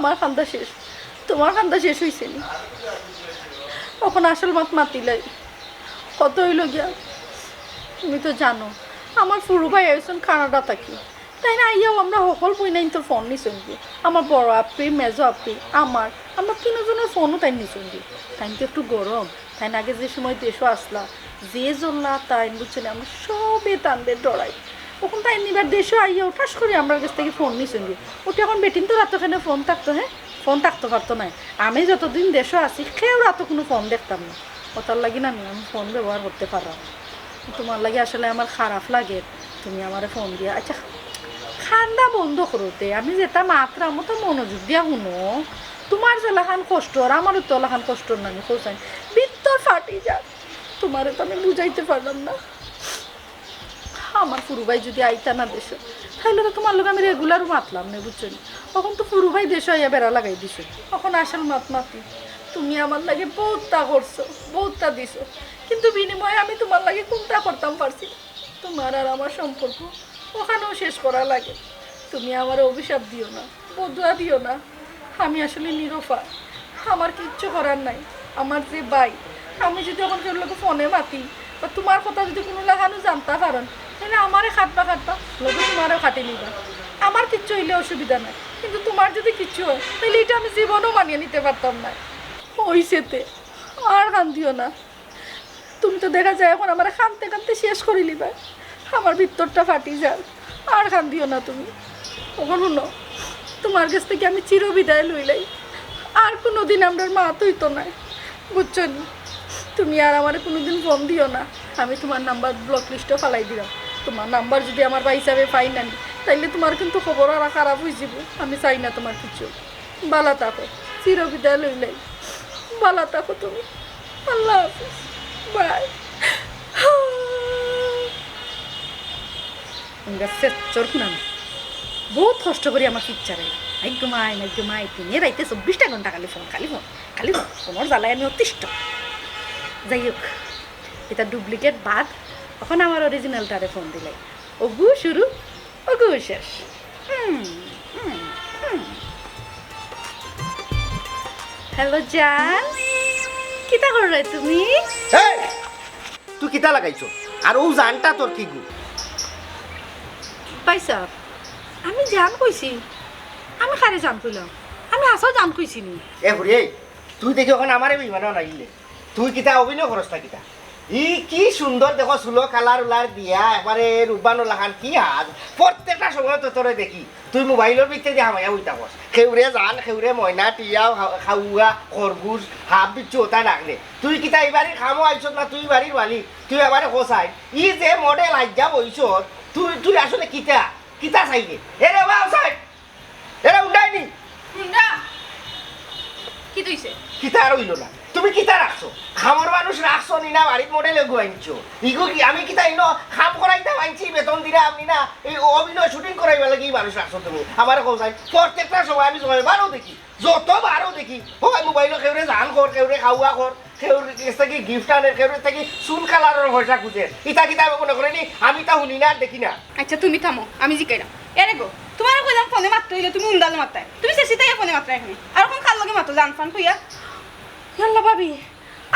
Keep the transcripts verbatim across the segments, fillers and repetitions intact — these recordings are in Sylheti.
আমার কান্দা শেষ, তুমার কান্দা শেষ অইছে নি? অখন আসল মাত মাতিলাই। কথা অইলো গিয়া, তুমি তো জানো, আমার ফুরু ভাই আইছইন কানাডা থাকি। তাইন আইয়াউ আমরা হকল বইনাইন্তর ফোন নিছইন গি। আমার বড় আপি, মেজো আপি, আমার, আমরা তিনজনর ফোনও তাইন নিছইন গি। তাইন তো একটু গরম, তাইন আগে যে সময় দেশো আছলা, যে জ্বললা তাইন, বুঝছো নি, আমরা সবে তানরে ডরাই। অখন তাইন নিবার দেশো আইয়াউ ঠাস করি আমরার গেছ থাকি ফোন নিছইন গি। অটা অখন বেটিন্তর আতো কেনে ফোন থাকতো, হে? ফোন থাকতো পারতো নায়। আমি যতদিন দেশো আছি, কেউর আতো কুনু ফোন দেখতাম না। অতার লাগি না নি, আমি ফোন ব্যবহার করতে পাররাম না। তুমার লাগি আসলে আমার খারাপ লাগে, তুমি আমারে ফোন দিয়া। আচ্ছা, কান্দা বন্ধ করো তে, আমি যেতা মাতরাম অতা মনোযোগ দিয়া হুনো। তুমার যেলাখান কষ্ট, আর আমারও তো অলাখান কষ্ট না নি, কও চাইন। ভিতর ফাটি যার। তুমারে তো আমি বুঝাইতে পাররাম না। আমার ফুরু ভাই যুদি আইতা না দেশো, তাইলে তো তুমার লগে আমি regular মাতলাম নে, বুঝছো নি? অখন তো ফুরু ভাই দেশো আইয়া বেড়া লাগাই দিছইন। অখন আসল মাত মাতি, তুমি আমার লাগি বউততা করছো, বউততা দিছো, কিন্তু বিনিময়ে আমি তুমার লাগি কুনতা করতাম পারছি না। তুমার আর আমার সম্পর্ক অখানউ শেষ করা লাগে। তুমি আমারে অভিশাপ দিও না, বদদোয়া দিও না। আমি আসলে নিরুপায়, আমার কিচ্ছু করার নাই। আমার যে ভাই, আমি যুদি অখন কেউর লগে ফোনে মাতি বা তুমার কথা যুদি কুনু লাখানউ জানতা পারইন, তাইলে আমারে কাটবা কাটবা, লগে তুমারেও কাটি নিবা। আমার কিচ্ছু অইলে অসুবিধা নাই, কিন্তু তুমার যুদি কিচ্ছু অয়, তাইলে ইটা আমি জীবনেও মানিয়া নিতে পারতাম না। অইছে তে, আর কান্দিও না। তুমি তো দেখা যায় অখন আমারে কানতে কানতে শেষ করিলিবায়। আমার ভিতরটা ফাটি যার, আর কান্দিও না তুমি। অখন হুনো, তুমার গেছ থাকি আমি চির বিদায় লইলাই। আর কুনুদিন আমরার মাত অইতো নায়, বুঝছো নি? তুমি আর আমারে কুনুদিন ফোন দিও না। আমি তুমার নাম্বার block list-ও ফালাই দিরাম। তুমার নাম্বার যুদি আমার ভাইসাবে পাইন না নি, তাইলে তুমার কিন্তু খবর আরো খারাপ অইযিবো। আমি চাই না তুমার কিচ্ছু। বালা থাকো, চির বিদায় লইলাই। বালা থাকো তুমি। আল্লাহ হাফিজ। বাই। উঙ্গা সেচ্চর কুনানো। বউত কষ্ট করি আমার পিকচারে। আই ঘুমাই, নাই ঘুমাই, দিনে রাইতে চব্বিশটা ঘন্টা খালি ফোন, খালি ফোন, খালি ফোন। ফোনর জ্বালায় আমি অতিষ্ঠ। যাই হোক, ইটা duplicate বাদ। অখন আমার originalটারে ফোন দিলাই। অগু শুরু, অগু শেষ। হুম, হুম, হুম। হ্যালো জান, কিতা কররায় তুমি? এই! তুই কিতা লাগাইছস? আর অউ জানটা তোর কিগু? ভাইসাব, আমি জান কইছি? আমি কারে জান কইলাম? আমি হাছাউ জান কইছি নি। এ বুড়ি, এই, তুই দেখি অখন আমারে বেইমান বানাইলে। তুই কিতা অভিনয় করস না কিতা? ই কি সুন্দর দেখো, চুলো কালার উলার দিয়া, একবারে রূপবান লাখান, কি হাত। প্রত্যেকটা সময় তো তোরে দেখি, তুই মোবাইলর ভিতরে দিয়া হামাইয়া বই থাকস। কেউরে জান, কেউরে ময়না, টিয়া, খা-, খাউয়া, খরগোশ, হাফ বিচ্ছু, অতা ডাকরে। তুই কিতা ই বাড়ির কামো আইছস না, তুই ই বাড়ির মালিক, তুই আমারে কছাই। ই যে মডেল আইজ্জা বইছস, তুই, তুই আসলে কিতা? কিতা চাইরে? এরে বাবা, চাই। এরা উন্ডায়নি। উন্ডা? কিতা অইছে? কিতা আর অইলো না? তুমি কিতা রাখছো? কামর মানুষ রাখছো নি না, বাড়িত মডেল এগু আনছো? ইগু কি আমি কিতা ইনো কাম করাইতাম আনছি, বেতন দিরা আপনি না? এই অভিনয় shooting করাইবার লাগি ই মানুষ রাখছো তুমি? আমারে কও চাই, প্রত্যেকটা সময় আমি যতবারও দেখি, যতবারও দেখি, হয় মোবাইলো কেউরে জান কর, কেউরে খাওয়া কর, কেউর গেছ থাকি gift আনের, কেউর গেছ থাকি চুল কালারর পয়সা খুঁজে। ইতা কিতা আমি মনে করি নি? আমি তা হুনি না আর দেখি না। আচ্ছা, তুমি থামো, আমি জিকাইরাম। এরে গো, তুমারে কইলাম ফোনে মাততে অইলে তুমি উন্দালো মাতরায়। তুমি শেষিতাইয়া ফোনে মাতরায় এখানে। আর অখন কার লগে মাতো, জান ফান কইয়া? ইয়াল্লা ভাবি,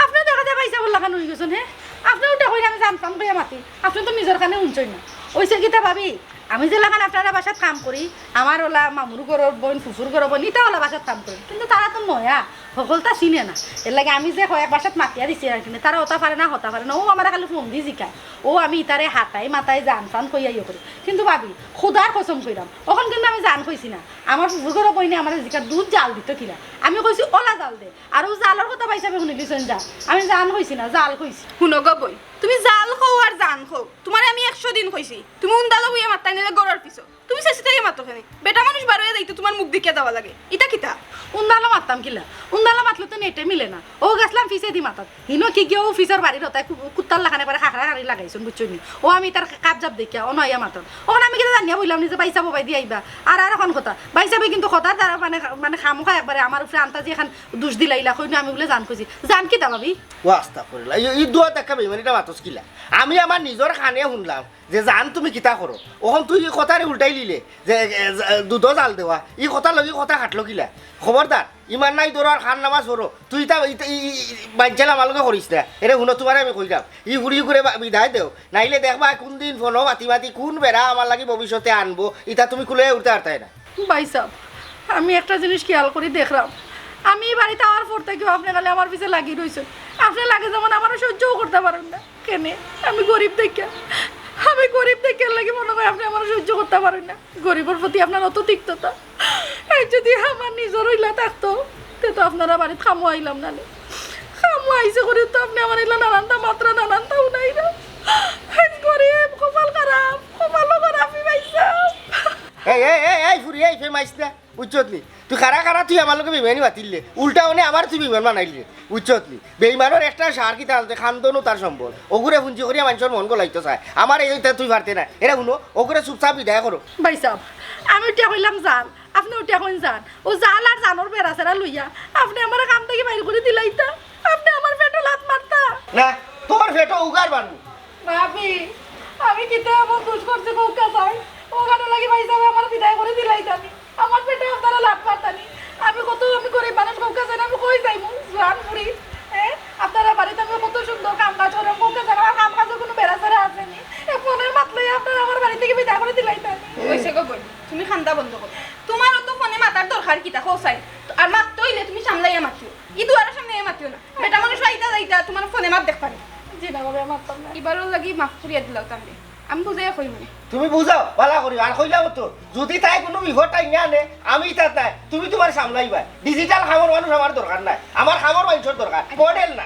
আপনে দেখা যায় ভাইসাবর লাখান অইগেছইন, হে? আপনে উল্টা কইরা আমি জান ফান কইয়া মাতি। আপনে তো নিজর কানে হুনছইন না। অইছে কিতা ভাবি, আমি যেলাখান আপনারার বাসাত কাম করি, আমার অলা মামুর ঘরর বইন, ফুফুর ঘরর বইন, ইতা অলা বাসাত কাম করি। কিন্তু তারা তো নয়া, হকলতা চিনে না। এরলাগি আমি যে কয়েক বাসাত মাতিয়া দিছি আর কি, তারা অতা পারে না, হতা পারে না। অউ আমারে খালি ফোন দি জিকায়। অউ আমি ইতারে হাতাই মাতাই জান ফান কইয়া ইয়ে করি। কিন্তু ভাবি, খুদার কসম কইরাম, অখন কিন্তু আমি জান কইছি না। আমার ফুফুর ঘরর বইনে আমারে জিকার দুধ জাল দিতো কিলা। আমি কইছি অলা জাল দে। আর অউ জালর কথা ভাইসাবে হুনিলিছইন জান। আমি জান কইছি না, জাল কইছি। হুনো গো বইন, তুমি জাল কও আর জান কও, তুমারে আমি একশো দিন কইছি, তুমি উন্দালো বইয়া মাততায় নাইলে ঘরর পিছো। তুমি শেষিতাইয়া মাতো কেনে? বেটা মানুষ বারইয়া যাইতে তুমার মুখ দেখিয়া যাওয়া লাগে। ইতা কিতা? উন্দালো মাততাম কিলা? উন্দালো মাতলে তো নেটে মিলে না। অউ গেছলাম পিছেদি মাতাত। হিনো কি গিয়া অউ পিছর বাড়ির হতায় কু-, কুত্তার লাখান একবারে খাকরা খাকরি লাগাইছইন, বুঝছইন নি? অউ আমি তার কাবজাব দেখিয়া অনো আইয়া মাতইন। অখন আমি কিতা জানিয়া বইলাম নি যে ভাইসাব অবায়দি আইবা? আর, আর অখন কথা। ভাইসাবে কিন্তু কথার দ্বারা মানে, মানে খামোখা একবারে আমার উপরে আন্তাজি এখান দুষ দিলাইলা, কইন আমি বুলে জান কইছি। জান কিতা ভাবি? ও আস্তাগফিরুল্লাহ। ই, ই দুয়া দেখা বেইমানিটা মাতস কিলা? আমি আমার নিজর কানে হুনলাম। যে জান তুমি কিতা করো, অখন তুই ই কথারে উল্টাই লিলে যে এ, এ, দুধো জাল দেওয়া, ই কথার লগে কথা খাটলো কিলা? খবরদার, ইমান নাই ধরো আর খান নামাজ পড়ো, তুই ইতা ইতা- ই- ই- ই- বাঞ্চাল আমার লগে করিস না। এরে হুনো, তুমারে আমি কইলাম, ই ফুড়ি করে বা- বিদায় দেও, নাইলে দেখবা কোন দিন ফোনো মাতি মাতি কোন বেড়া আমার লাগি ভবিষ্যতে আনবো, ইতা তুমি কুলে উঠতে পারতায় না। ভাইসাব, আমি একটা জিনিস খেয়াল করি দেখরাম, আমি ই বাড়িত আওয়ার পর থাকিউ আপনে খালি আমার পিছে লাগি রইছইন। আপনে লাগে যেমন আমারে সহ্যও করতা পারইন না। কেনে? আমি গরিব দেখিয়া, আমি গরিব দেখিয়ার লাগি মনে কয় আপনে আমারে সহ্য করতা পারইন না। গরিবর প্রতি আপনার অত তিক্ততা। এই যদি আমার নিজর অইলা থাকতো, তে তো আপনারার বাড়িত কামো আইলাম না নে। কামো আইছে করি তো আপনে আমার ইলা নানানতা মাতরা, নানানতা হুনাইরা। এই গরিব, কপাল খারাপ, কপালও খারাপ, ই ভাইসাব। এই, এই, এই, এই, ফুড়ি, এই, ফেমাইস না, বুঝছত নি? তুই খাড়া খাড়া, তুই আমার লগে বেইমানি মাতিলে, উল্টা অনে আমার তুই বেইমান বানাইলে, বুঝছত নি? বেইমানর একটা সার কিতা আনতে, খান্দনও তার সম্বল। অগুরে পুঞ্জি করিয়া মানষর মন গলাইতো চায়, আমার এইটা তুই পারতে না। এরে হুনো, অগুরে চুপচাপ বিদায় করো। ভাইসাব, আমি উঠিয়া কইলাম জাল, আপনে উঠিয়া কইন জান। অউ জাল আর জানর বেড়াছেড়া লইয়া আপনে আমারে কাম থাকি বাইর করি দিলাইতা, আপনে আমার পেটো লাথ মারতা। না, তোর পেটো উগার বানু। ভাবি, আমি কিতা এমন দুষ করছি কউক্কা চাই? অখানর লাগি ভাইসাবে আমারে বিদায় করি দিলাইতা নি। আমার পেটো আপনারা লাথ মারতা নি। আমি কত, আমি গরিব মানুষ কউক্কা চাই, আমি কই যাইমু? জোয়ান ফুড়ি, হ্যাঁ? আপনারার বাড়িত আমি কত সুন্দর কাম কাজ কররাম কউক্কা চাই, আমার কাম কাজর কুনু বেড়াছেড়া আছে নি? এ ফোনর মাত লইয়া আপনারা আমার বাড়ি থাকি বিদায় করি দিলাইতা নি। অইছে গো বইন, তুমি কান্দা বন্ধ করো। তুমার অত ফোনে মাতার দরকার কিতা কও চাই? আর মাততে অইলে তুমি সামলাইয়া মাতিও, ই দুয়ারর সামনে আইয়া মাতিও না। বেটা মানুষ আইতা যাইতা তুমার ফোনে মাত দেখতা নি। জি না ভাবি, মাততাম না। ইবারর লাগি মাফ করিয়া দিলাও তানরে, আমি বুঝাইয়া কইমুনে। তুমি বুঝাও, ভালা করি। আর কইলাম তো, যদি তাই কুনু বিপদ টাইনা আনে, আমি ইতা নাই, তুমি তুমার সামলাইবায়। ডিজিটাল কামর মানুষ আমার দরকার নাই, আমার কামর মানষর দরকার, মডেল না।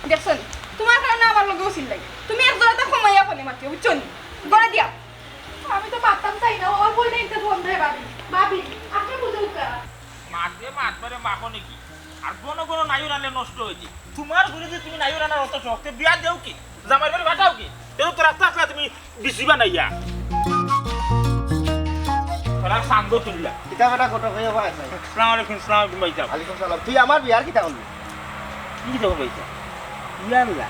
দেখছো নি? তুমার কারণে আমার লগেও চিল্লাই। তুমি এক জোড়াটা কমাইয়া ফোনে মাতিও, বুঝছো নি? ঘরে দিয়া। আমি তো মাততাম চাই না, আমার বইন ইনতে ফোন দেয় ভাবি। ভাবি, আপনে বুঝউক্কা। মাতে মাত পারে মাখো নাকি? আর ঘন ঘন নাইও রানলে নষ্ট অইযায়। তুমার ঘরে যে তুমি নাইও রানার অত শখ, তে বিয়া দেও কি? জামাইর বাড়ি পাঠাও কি? তেও তো রাস্তা আসলা তুমি বিচি বানাইয়া। ওরা সাঙ্গ তুললা। কিতা বেটা ঘটক অইয়া বয় আছে? আসসালামু আলাইকুম, আসসালামু আলাইকুম ভাইসাব। ওয়ালাইকুম সালাম। তুই আমার বিয়ার কিতা করলি? কি দেখো ভাইসাব? ইয়াল্লা,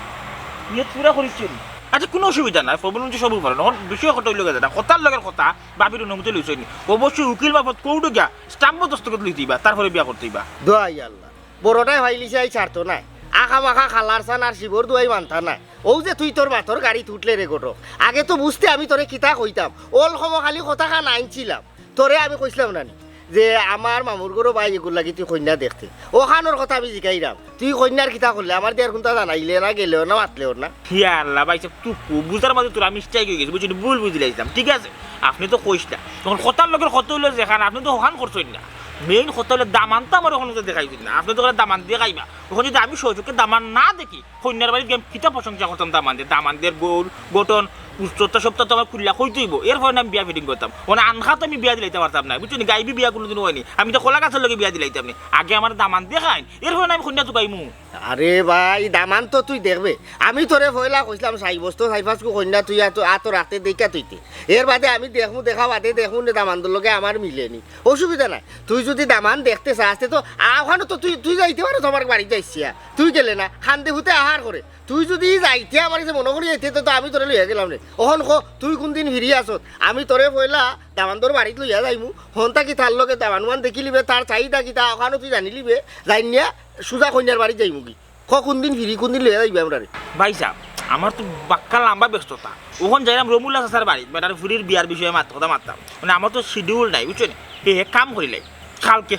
বিয়া পুরা করিস নি? আচ্ছা, কুনু অসুবিধা নাই, প্রবলেম তো সবই পারে। অখন বিষয় কথা অইলো গেছে না, কথার লগের কথা, ভাবির অনুমতি লইছইন নি? অবশ্যই উকিল মারফত কোর্টো গিয়া স্টাম্প দস্তখত লইতে অইবা, তারপরে বিয়া করতে অইবা। দোয়াই আল্লাহ, বড়টায় ফাইলিছে, আই ছাড়তো নায়। আখা মাখা খালার সান আর শিবর দোয়াই মানতা নায়। অউ যে তুই তোর মাতর গাড়িত উঠলে রে ঘটক, আগে তো বুঝতে আমি তোরে কিতা কইতাম। অল খম খালি কথাখান আনছিলাম, তোরে আমি কইছিলাম না নি যে আমার মামুর ঘরো ভাই এগুর লাগি তুই কইন্যা দেখতে। অখানর কথা আমি জিকাইরাম, তুই কইন্যার কিতা করলে? আমার দিয়ার কুন্তা জানাইলে না, গেলেও না, মাতলেও না। ইয়া আল্লাহ, ভাইসাব, তুকু বুঝার মাঝে তোরা মিস্টেক অইগেছে, বুঝছইন নি? ভুল বুঝিলাইছলাম, ঠিক আছে? আপনে তো কইছলা, অখন কথার লগের কথা অইলো যেখান, আপনে তো অখান করছইন না। মেইন কথা অইলো দামান্দটা আমারে অখন দেখাইছইন না। আপনে তো কইলা দামান্দ দেখাইবা, অখন যদি আমি সচক্ষে দামান্দ না দেখি, কইন্যার বাড়িত গিয়া আমি কিতা প্রশংসা করতাম দামান্দের? দামান্দের বউর গঠন, উচ্চতা, সবটা তো আমার খুলিয়া কইতে অইবো। এরপরে না আমি বিয়া ফিটিং করতাম। অনে আনখা তো আমি বিয়া দিলাইতাম পারতাম না, বুঝছো নি? গাইবি বিয়া কুনুদিন অয়নি। আমি তো কলা গাছর লগে বিয়া দিলাইতাম নি। আগে আমারে দামান্দ দেখাইন, এরপরে না আমি কইন্যা তুকাইমু। আরে ভাই, দামান্দ তো তুই দেখবে। আমি তোরে পয়লা কইছলাম, সাব্যস্ত সাইফাসকু কইন্যা তুই আতো, আতো রাখতে দেখিয়া তুইতে। এর বাদে আমি দেখমু, দেখা বাদে দেখমু নে দামান্দর লগে আমার মিলে নি। অসুবিধা নাই। তুই যদি দামান্দ দেখতে চাস, তে তো আ-, অখানো তো তুই, তুই যাইতে পারো, তুমার বাড়িত যাইছিয়া। তুই গেলে না, কান্দে ফুতে আহার করে। তুই যদি যাইতে আমার গেছে মনো করি যাইতে, তে তো আমি তোরে লইয়া গেলাম রে। অখন ক, তুই কুনদিন ফিরি আছত? আমি তোরে পয়লা দামান্দর বাড়িত লইয়া যাইমু। হন্তা কি তার লগে দামান উমান দেখিলিবে, তার চাহিদা কিতা, অখানো তুই জানিলিবে। জানিয়া সুজা কইন্যার বাড়িত যাইমুগি। ক কুনদিন ফিরি, কুনদিন লইয়া যাইবে আমরারে? ভাইসাব, আমার তো বাক্কা লাম্বা ব্যস্ততা। অখন যাইরাম রমুল্লা চাচার বাড়িত, বেটার ফুড়ির বিয়ার বিষয়ে মাত-, কথা মাততাম। মানে আমার তো শিডিউল নাই, বুঝছো নি? এ, এক কাম করিলাই, কালকে,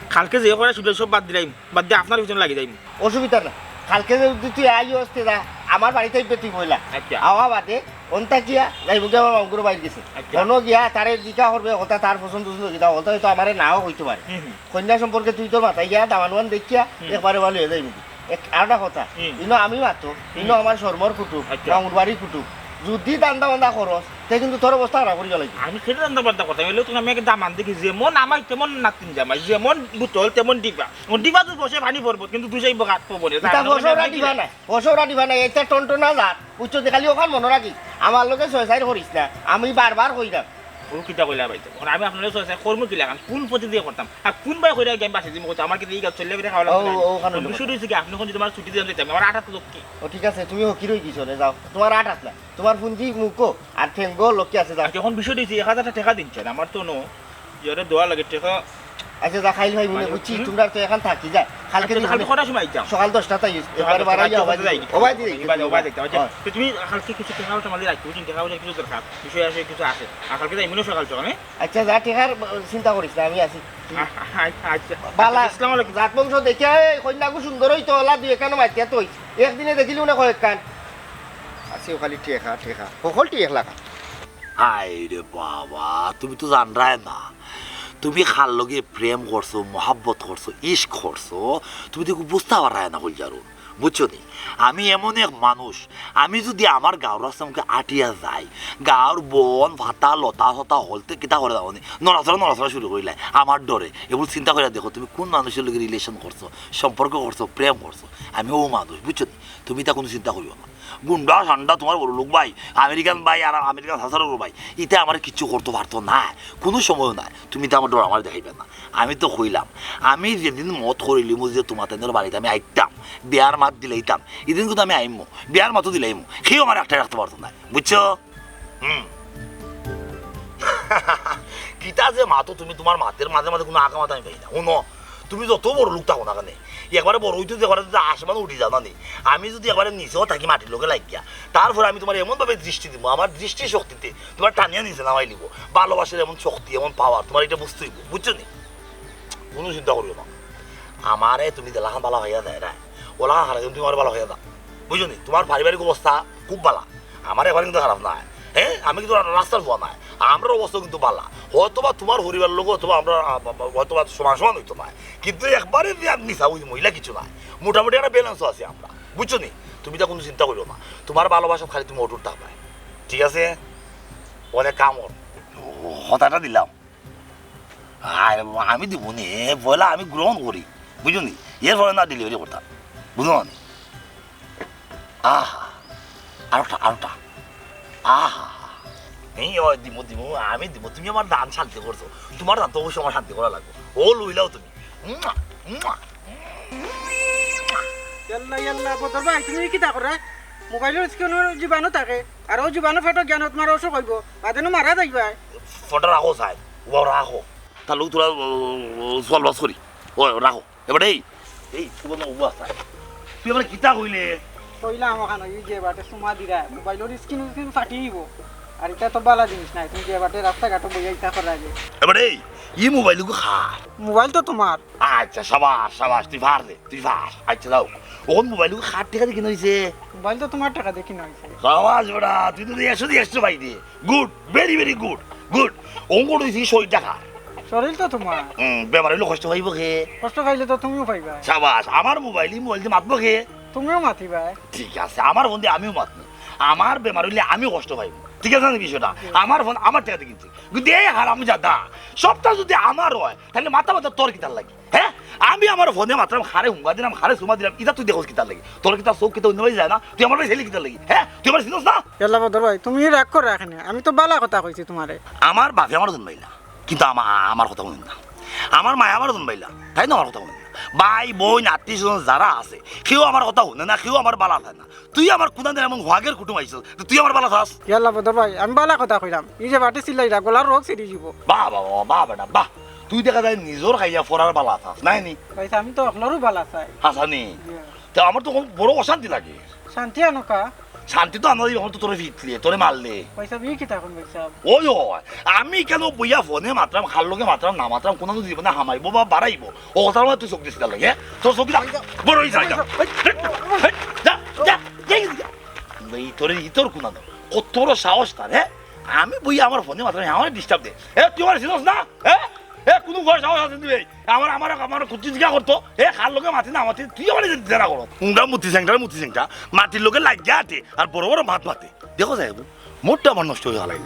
কালকে যে কয়টা শিডিউল সব বাদ দিলাইমু, বাদ দিয়া আপনার পিছনে লাগি যাইমু। অসুবিধা না, কালকে যদি তুই আইস তে যা, আমার বাড়িত আইবে তুই পয়লা। আচ্ছা। আওয়া বাদে অন্তা গিয়া যাইমুগি আমার মামুর বাইর গেছে। আচ্ছা। অনো গিয়া তারে জিকা করবে, কথা তার পছন্দ অইছে কিতা, অতা হয়তো আমারে নাও কইতো পারে। হুম, হুম। কইন্যা সম্পর্কে তুই তো মাতাইয়া দামান উমান দেখিয়া হুম। একবারে ভালা অইয়া যাইমুগি। এক, আরেকটা কথা, হুম। ইনো আমি মাতো, হুম। ইনো আমার শরমর কুটুম, আচ্ছা। মামুর বাড়ির কুটুম। যদি ধান্দা বান্দা করস, তে কিন্তু তোর অবস্থা খারাপ করি গেল। আমি খেতে ধান্দা বান্দা কথা বলে, তুমি আমি এক দামান দেখি, যেমন আমায় তেমন নাতিন জামাই, যেমন বোতল তেমন ডিবা। ও ডিবা তো বসে পানি পড়বো, কিন্তু দুষাই বগাত পড়বো না। ইটা বসে ওরা ডিবা না, বসে ওরা ডিবা না, এটা টনটনা জাত। বুঝছো যে খালি অখান মনো রাখিস, আমার লগে ছয় চাইর করিস না, আমি বারবার কইরাম। ও কিতা কইলা ভাই? অখন আমি আপনারে সহায় করমু কিলা? কোন পথে দিয়া করতাম? আর কোন বায় কইরা গেম বাসে দিমু কইতা? আমার কিতা ই গাছ চললে বেটা খাওয়া লাগতো না? ও, ওখানে অখন বিষয় অইছে কি, আপনে অখন যদি আমার ছুটি দিতে চাইতাম, আমার আঠারোটা লোক কি? ও, ঠিক আছে, তুমি হকির অই গেছো রে, যাও। তোমার আট আট না, তোমার পুঞ্জি মুখো আর ঠেঙ্গো লক্ষ্যে আছে, যাও। আচ্ছা, অখন বিষয় অইছে, এক হাজারটা টেকা দিন স্যার, আমার তো নো, যারে দেওয়া লাগে টেকা। আচ্ছা, যা খাইল ভাই, মনে মানে, বুঝছি, হুম? তোমরা তো এখন থাকি যায়। কালকে আচ্ছা, দিন কালকে কটার সময় আইতাম? সকাল দশটা তাই, আচ্ছা, একবারে কালকে বাড়াই যাও, দশটা ভাই। যাই। ও ভাই, দিদি, ওবায়দি, ওবায়দি, ওবায়দি, ওবায়দি। আচ্ছা, হ্যাঁ। তো তুমি কালকে কিছু টেকা উঠা মাঝে রাখো, বুঝছেন? টেকা উঠা কিছু দরকার, বিষয় আছে, কিছু আছে। আর কালকে যাই, মনে সকাল সকাল, হ্যাঁ? আচ্ছা, যা, টেকার চিন্তা করিস না, আমি আছি। আ-, আ-, আচ্ছা। বালা, আচ্ছা, আসসালামু আলাইকুম। জাত বংশ দেখিয়া এই কইন্যাগু সুন্দর অইতো, অলা দুই একখানো মাতিয়া তই। একদিনে দেখিলি উনি কয়েকখান। আছে ও খালি টেকা, টেকা। হকল টেকা লাগা। হায় রে বাবা, তুমি তো জানরায় না। তুমি কার লগে প্রেম করছো, মহাব্বত করছো, ইশক করছো, তুমি তো বুঝতা পাররায় না, কইল জারু। বুঝছো নি? আমি এমন এক মানুষ, আমি যদি আমার গাঁওর রাস্তা মুখে আটিয়া যাই, গাঁওর বন, পাতা, লতা, সতা হকলতে কিতা করে দাও নি, নড়াচড়া, নড়াচড়া শুরু করিলাই আমার ডরে। এবার চিন্তা করিয়া দেখো, তুমি কোন মানুষর লগে relation করছো, সম্পর্ক করছো, প্রেম করছো। আমি ও মানুষ, বুঝছো নি? তুমি ইতা কুনু চিন্তা করিও না। গুন্ডা, সান্ডা, তোমার বড় লোক ভাই, আমেরিকান ভাই আর আমেরিকান হাজারো ভাই, ইতা আমার কিচ্ছু করতো পারতো না, কুনু সময় না। তুমি তো আমার ডর আমার দেখাইবে না। আমি তো কইলাম, আমি যেদিন মত করিলিমু যে তোমার তাইনর বাড়িত আমি আইতাম, বিয়ার মাত দিলাইতাম, ইদিন কিন্তু আমি আইমু, বিয়ার মাতও দিলাইমু, কেউ আমার একটা রাখতে পারতো না, বুঝছো? হুম। কিতা যে মাতো তুমি, তোমার মাতের মাঝে মাঝে কুনু আঁকা মাথা আমি পাই না। হুনো, তুমি যত বড় লোক থাকো না কেনে, একবারে বড় অইতে যে একবারে যদি আসমানো উঠি যাও না নি, আমি যদি একবারে নিচেও থাকি মাটির লগে লাগিয়া, তারপরে আমি তোমার এমন ভাবে দৃষ্টি দিমু, আমার দৃষ্টি শক্তিতে তোমার টানিয়া নিচে নামাই নিব। ভালোবাসার এমন শক্তি, এমন power, তোমার ইটা বুঝতে অইব, বুঝছো নি? কুনু চিন্তা করিও না, আমারে তুমি যেলাখান ভালা পাইয়া যাও না, ওলাখান খারাপ তুমি আমারে ভালা পাইয়া যাও, বুঝছো নি? তোমার পারিবারিক অবস্থা খুব ভালা, আমার একবারে কিন্তু খারাপ নায়, হ্যাঁ, আমি কিন্তু রাস্তার ফুয়া নায়, আমরার অবস্থা কিন্তু ভালা। হয়তোবা তোমার পরিবার লোক অথবা আমরা, আ, বা, বা, হয়তোবা সমান সমান অইতো নায়, কিন্তু একবারে যে আমি মিছা ওই মহিলা কিছু নায়, মোটামুটি একটা balance আছে আমরা, বুঝছো নি? তুমি ইতা কুনু চিন্তা করিও না, তোমার ভালোবাসা খালি তুমি অটুট থাকবায়, ঠিক আছে? অনেক কাম অর। ও, কথাটা দিলাম। আর আমি দিব নি, পয়লা আমি গ্রহণ করি, বুঝছো নি? এরপরে না delivery করতাম, বুঝছো নি? আহা, আরোটা, আরোটা। আহা, এই ওই দিমু, দিমু, আমি দিমু। তুমি আমার দান শান্তি করছো, তোমার দান তো অবশ্যই আমার শান্তি করা লাগবো। ও লইলাও তুমি। মুয়া, মুয়া। ইয়াল্লা, ইয়াল্লা, বদর ভাই, তুমি কিতা করো? মোবাইলর screenও জীবাণু থাকে, আর ও জীবাণু ফটো গিয়া তোমার অসুখ অইবো, বাদে নু মারা যাইবায়। ফটো রাখো চাই, ও রাখো। তার লগে তোরা, ও, ও, ও, সলবাস করি। ও রাখো। এবার এই, এই, তুই বল না, ও আছে। তুই আমার কিতা কইলে? কইলাম ওখানে, ওই যে বাটে সুমা দিরা, মোবাইলর screen screen ফাটি দিব। আর ইটা তো ভালা জিনিস নায়, তুমি যে বাটে রাস্তাঘাটে বইয়া ইতা করা যায়। এবার এই, ই মোবাইল গো কার? মোবাইল তো তোমার। আচ্ছা, সাবাস, সাবাস, তুই পারলে, তুই পার। আচ্ছা, যাও। অখন মোবাইল গো কার টেকা দিয়া কিনা অইছে? মোবাইল তো তোমার টেকা দিয়া কিনা অইছে। সাবাস বেটা, তুই তো একশো দিয়া একশো পাই দে। Good, very, very good, good. অঙ্ক অইছে শরীরটা কার? শরীর তো তোমার। হুম, বেমার অইলে কষ্ট পাইবো কে? কষ্ট পাইলে তো তুমিও পাইবায়। সাবাস, আমার মোবাইল, ই মোবাইল দি মাতবো কে? তুমিও মাতিবায়। ঠিক আছে, আমার ফোন দি আমিও মাতমু। আমার বেমার অইলে আমিও কষ্ট পাইমু। ঠিক আছে না বিষয়টা? আমার ফোন আমার টেকা দিয়া কিনছি। কিন্তু এই হারামজাদা, সবটা যদি আমার অয়, তাইলে মাথা ব্যথা তোর কিতার লাগি? হ্যাঁ? আমি আমার ফোনে মাতরাম, কারে হুঙ্গা দিলাম, কারে চুমা দিলাম, ইতা তুই দেখোস কিতার লাগি? তোর কিতা চউখ কিতা অন্য বায় যায় না? তুই আমার বায় চাইলে কিতার লাগি? হ্যাঁ? তুই আমারে চিনস না? ইয়াল্লা বদর ভাই, তুমি রাগ করো কেনে, আমি তো ভালা কথা কইছি তোমারে। আমার বাপে আমারে জন্মাইলা, কিন্তু আমা-, আমার কথা হুনইন না। আমার মায়ে আমারে জন্মাইলা, তাইন আমার কথা হুনইন না। ভাই, বইন, আত্মীয় স্বজন যারা আছে, কেউ আমার কথা হুনে না, কেউ আমার ভালা চায় না। তুই আমার কুনাদিন এমন হোয়াগের কুটুম আইছস, তো তুই আমার ভালা চাস? ইয়াল্লা বদর ভাই, আমি ভালা কথা কইলাম। ই যে বাটে চিল্লাইরা, গলার রগ ছিড়ি যিবো। বাহ, বাহ, বাহ, বাহ, বেটা, বাহ। তুই দেখা যায় নিজর খাইয়া ফরার ভালা চাস, নায় নি? ভাই, আমি তো অকলরউ ভালা চাই। হাছা নি? জি। তে আমার তো বড় অশান্তি লাগে। শান্তি আনো কা? শান্তি তো আনো, অখন তো তোরে ফিটলে, তোরে মারলে। ভাই সাব, ই কিতা কইন ভাই সাব? ওই, ওই, আমি কেনে বইয়া ফোনে মাতরাম, কার লগে মাতরাম, না মাতরাম, কুনানো জীবনে হামাইবো বা বাড়াইবো, ও কথার মাঝে তুই চউখ দিস কিতার লাগি, হ্যাঁ? তোর চউখ দিস, বড় অই যায়, যা। এই, এই, যা, যা, যা, যা। এই, তোরে, ই তোর কুনানো, কত বড় সাহস তার, হ্যাঁ? আমি বইয়া আমার ফোনে মাতরাম, আমারে disturb দে। এ, তুই আমারে চিনস না? হ্যাঁ? এ, কুনু বড় সাহস আছে তুই? আমার, আমার, আমার কুত্তি জিগা করতো। এ, কার লগে মাতি না মাতি, তুই আমারে জেরা করস। হুঙ্গা মুতি সেংটা, মুতি সেংটা। মাটির লগে লাগিয়া আটে, আর বড় বড় মাত মাতে। দেখো যাইবো, mood টা আমার নষ্ট অইয়া গেল।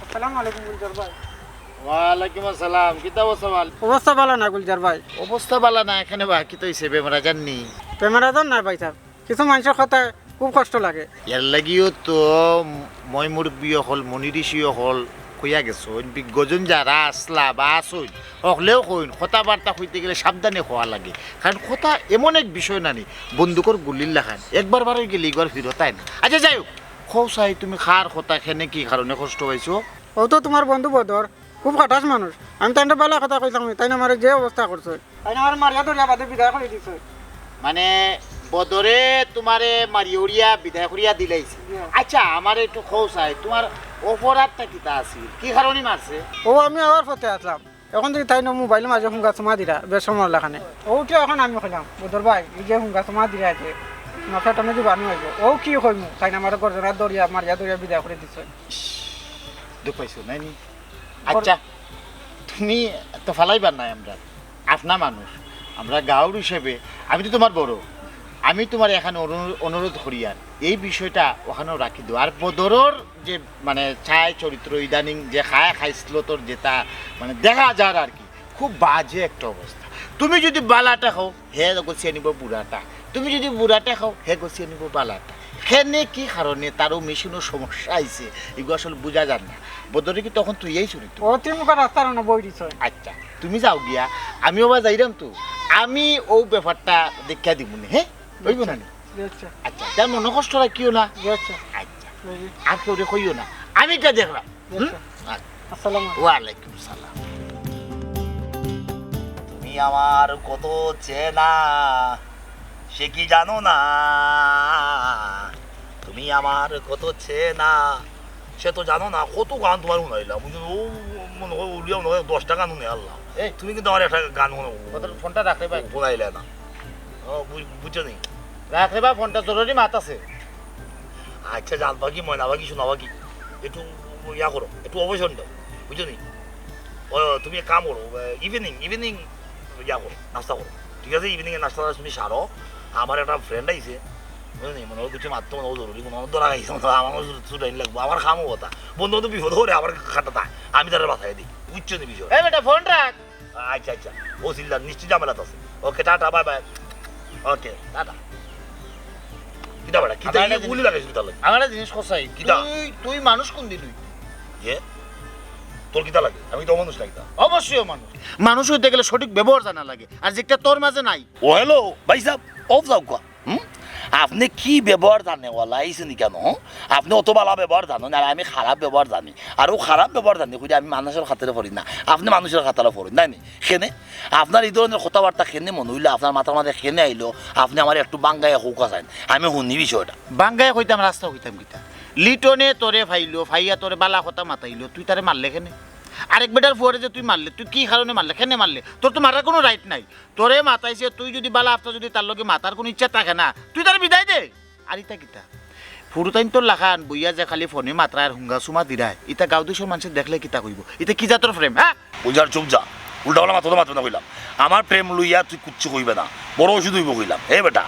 আসসালামু আলাইকুম গুলজার ভাই। ওয়ালাইকুম আসসালাম, কিতা অবস্থা ভাই? অবস্থা ভালা না গুলজার ভাই। অবস্থা ভালা না, এখানে বা কিতা অইছে, বেমার আজার নি? বেমার আজার না ভাইসাব, কিছু মানষর কথায় খুব কষ্ট লাগে। এর লাগিও তো ময় মুরব্বি অকল, মুনি ঋষি অকল কইয়া গেছইন, বিজ্ঞজন যারা আছলা বা আছইন, অকলেও কইন, কথাবার্তা কইতে গেলে সাবধানে কওয়া লাগে। কারণ কথা এমন এক বিষয় নানি, বন্দুকর গুলির লাখান, একবার বারই গেলে ইগুর ফিরত আয় না। আচ্ছা, যাই হোক, কও চাই, তুমি কার কথা, কেনে কি কারণে কষ্ট পাইছো? অউ তো তুমার বন্ধু বদর, খুব খাটাস মানুষ। আমি তাইনরে ভালা কথা কইছলাম, তাইন আমারে যে অবস্থা করছে। তাইন আমারে মারিয়া ধরিয়া বাদে বিদায় করি দিছে। মানে, বদরে তুমারে মারি উড়িয়া বিদায় করিয়া দিলাইছে। জি। আচ্ছা, আমারে একটু কও চাই, তুমার অপরাধটা কিতা আছিল? কি কারণে মারছে? অউ আমি আওয়ার পথে আছলাম, অখন দেখি তাইন মোবাইলর মাঝে হুঙ্গা চুমা দিরা, বেশরমর লাখানে। অউ উঠিয়া অখন আমি কইলাম, "বদর ভাই, এই যে হুঙ্গা চুমা দিরা যে, তুমার পেটর মাঝে বানু আইবো।" অউ কি কইমু? তাইন আমারে গর্দনাত ধরিয়া, মারিয়া ধরিয়া বিদায় করি দিছে। দুখ পাইছো, নায় নি? আচ্ছা, তুমি তো ফালাইবার নায় আমরা, আপনা মানুষ, আমরা গাঁওর হিসেবে, আমি তো তুমার বড়, আমি তুমারে এখান অনু-, অনুরোধ করিয়ার, এই বিষয়টা অখানউ রাখি দেও। আর বদরর যে মানে চায় চরিত্র, ইদানিং যে খায় খাইছলতর যেটা মানে দেখা যার আর কি, খুব বাজে একটা অবস্থা। তুমি যুদি ভালাটা কও, হে গছিয়া নিবো বুড়াটা, তুমি যুদি বুড়াটা কও, হে গছিয়া নিবো ভালাটা। কেনে কি কারণে তার অউ মেশিনর সমস্যা আইছে, ইগু আসলে বুঝা যার না। বদরে কি তখন তুইয়াই চুরি তো? অউ তিন মুখা রাস্তার অনো বই দিছে। আচ্ছা, তুমি যাও গিয়া, আমি ওবা যাইরাম তো, আমি অউ ব্যাপারটা দেখিয়া দিমু নে, হে? অইবো না নি? জি আচ্ছা। আচ্ছা, তার মনো কষ্ট রাখিও না। জি আচ্ছা। আচ্ছা, জি। আর কেউরে কইও না, আমি ইটা দেখরাম। জি হুম? আচ্ছা। আচ্ছা। আসসালামু আলাইকুম। ওয়ালাইকুম সালাম। তুমি আমার কত চেনা, সে কি জানো না? তুমি আমার কত চেনা, সে তো জানো না। কত গান তুমার হুনাইলাম, বুঝছো? অউ মনো করো উলিয়া মনো করো দশটা গান হুনাই আল্লাহ। এই। তুমি কিন্তু আমার একটা গান হুনো-, বদর, ফোনটা রাখ রে ভাই। হুনাইলা না। ও, বুঝ-, বুঝছো নি? রাখ রে ভাই, ফোনটা জরুরি মাত আছে। আচ্ছা, জান পাখি, ময়না পাখি, সোনা পাখি, একটু ইয়া করো, একটু অবসর নেও, বুঝছো নি? ও, তুমি এক কাম করো, ইভিনিং, ইভিনিং ইয়া করো, নাস্তা করো, ঠিক আছে? ইভিনিং এ নাস্তা তুমি সারো। আমার একটা ফ্রেন্ড আইছে, বুঝছো নি? মনো করো কিছু মাততো, মনো করো জরুরি কোনো ধরা খাইছে, মনো করো আমার ছুটাইন লাগবো, আমার কামও কথা। বন্ধু বান্ধব বিপদ করে আমার খাটা তাই, আমি তারে বাঁচাই দিই, বুঝছো নি বিষয়? এই বেটা, ফোন রাখ। আচ্ছা, আচ্ছা, ও চিল্লা নিশ্চয় ঝামেলাত আছে। ওকে, টাটা, বাই বাই। ওকে, টাটা। কিতা বেটা, কিতা আমার এই একটা গুলি জিনিস, লাগাইছিস কিতা লাগে? আমার একটা জিনিস কও চাই, কিতা? তুই, তুই মানুষ কোন দিন হইতে? এ? তোর কিতা লাগে? আমি তো মানুষ লাগি না। অবশ্যই মানুষ। মানুষ হইতে গেলে সঠিক ব্যবহার জানা লাগে, আর যেটা তোর মাঝে নাই। ও হ্যালো, ভাই সাহেব, অফ যাও কোয়া। হুম? আপনে কি ব্যবহার জানে ওয়ালা আইছেন কেন? হুম? আপনে অত ভালা ব্যবহার জানইন, আর আমি খারাপ ব্যবহার জানি। আর অউ খারাপ ব্যবহার জানি কইরা আমি মানুষর খাতারে পড়ি না, আপনে মানুষর খাতারে পড়ইন, তাই নি? কেনে? আপনার ই ধরনের কথাবার্তা কেনে মনো অইলো, আপনার মাথার মাঝে কেনে আইলো, আপনে আমারে একটু বাঙ্গাইয়া কউক্কা চাইন, আমি হুনি বিষয়টা। বাঙ্গাইয়া কইতাম, রাস্তা কইতাম কিতা? লিটনে তোরে পাইলো, পাইয়া তোরে ভালা কথা মাতাইলো, তুই তারে মারলে কেনে? আরেক বেটার ফুয়ারে যে তুই মারলে, তুই কি কারণে মারলে, কেনে মারলে? তোর তো মারার কোনো রাইট নাই। তোরে মাতাইছে, তুই যুদি ভালা আফতা যুদি তার লগে মাতার কুনু ইচ্ছা থাকে না, তুই তারে বিদায় দে। আর ইতা কিতা? ফুরুতাইন্তর লাখান বইয়া যে খালি ফোনে মাতরায় আর হুঙ্গা চুমা দিরায়, ইতা গাঁও দেশর মানষে দেখলে কিতা কইবো? ইতা কি জাতর প্রেম, হ্যাঁ? গুলজার চুপ যা, উল্টা পাল্টা মাত তো মাতবে না কইলাম। আমার প্রেম লইয়া তুই কুচ্ছু কইবে না, বড় অসুবিধা অইবো কইলাম। এ বেটা,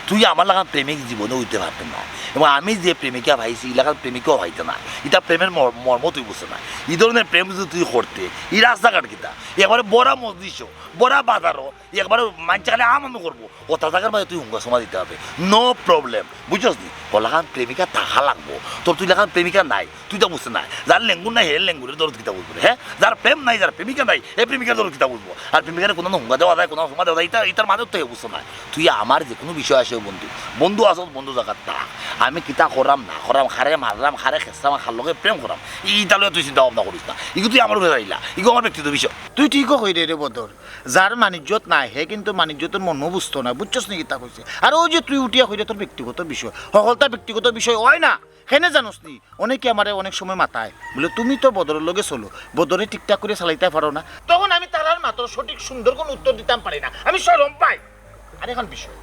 তুই আমার লাখান প্রেমিক জীবনে অইতে পারতে না, এবং আমি যে প্রেমিকা পাইছি, ই লাখান প্রেমিকাও পাইতে না। ইতা প্রেমের মর-, মর্ম তুই বুঝতে না। ই ধরনের প্রেম যদি তুই করতে, ই রাস্তাঘাট কিতা? একবারে বড়া মসজিষো, বড়া বাজারো, একবারে মানষে খালি আমন্দ করবো। অতা জাগার মাঝে তুই হুঙ্গা চুমা দিতে পারবে, no problem, বুঝছস নি? অউ লাখান প্রেমিকা থাকা লাগবো। তোর তো ই লাখান প্রেমিকা নাই, তুই তো বুঝতে নাই। যার লেঙ্গুর নাই, হে লেঙ্গুরের দরদ কিতা বুঝবো রে, হ্যাঁ? যার প্রেম নাই, যার প্রেমিকা নাই, হে প্রেমিকার দরদ কিতা বুঝবো? আর প্রেমিকারে কুনু হুঙ্গা দেওয়া যায়, কুনু চুমা দেওয়া যায়, ইতা, ইতার মাঝে তো হে বুঝতো না। তুই আমার যে কুনু বিষয় আছে বন্ধু, বন্ধু আছস, বন্ধু জাগাত থাক। আমি কিতা করাম না করাম, কারে মাররাম, কারে খেসরাম, কার লগে প্রেম করাম, ই-, ইতা লইয়া তুই চিন্তা ভাবনা করিস না। ইগু তুই আমার উপরে যাইলা, ইগু আমার ব্যক্তিগত বিষয়। তুই ঠিকও কইরে রে বদর, যার মানিজ্যত নাই, হে কিন্তু মানিজ্যতর মর্ম বুঝতো না, বুঝছস নি কিতা কইছে? আর অউ যে তুই উঠিয়া কইরে তোর ব্যক্তিগত বিষয়, হকলতা ব্যক্তিগত বিষয় অয় না, কেনে জানোস নি? অনেকে আমারে অনেক সময় মাতায়, বলে, "তুমি তো বদরর লগে চলো, বদরে ঠিকঠাক করি চালাইতা পারো না।" তখন আমি তারার মাতর সঠিক সুন্দর কুনু উত্তর দিতাম পারি না, আমি শরম পাই। আর এখন বিষয়,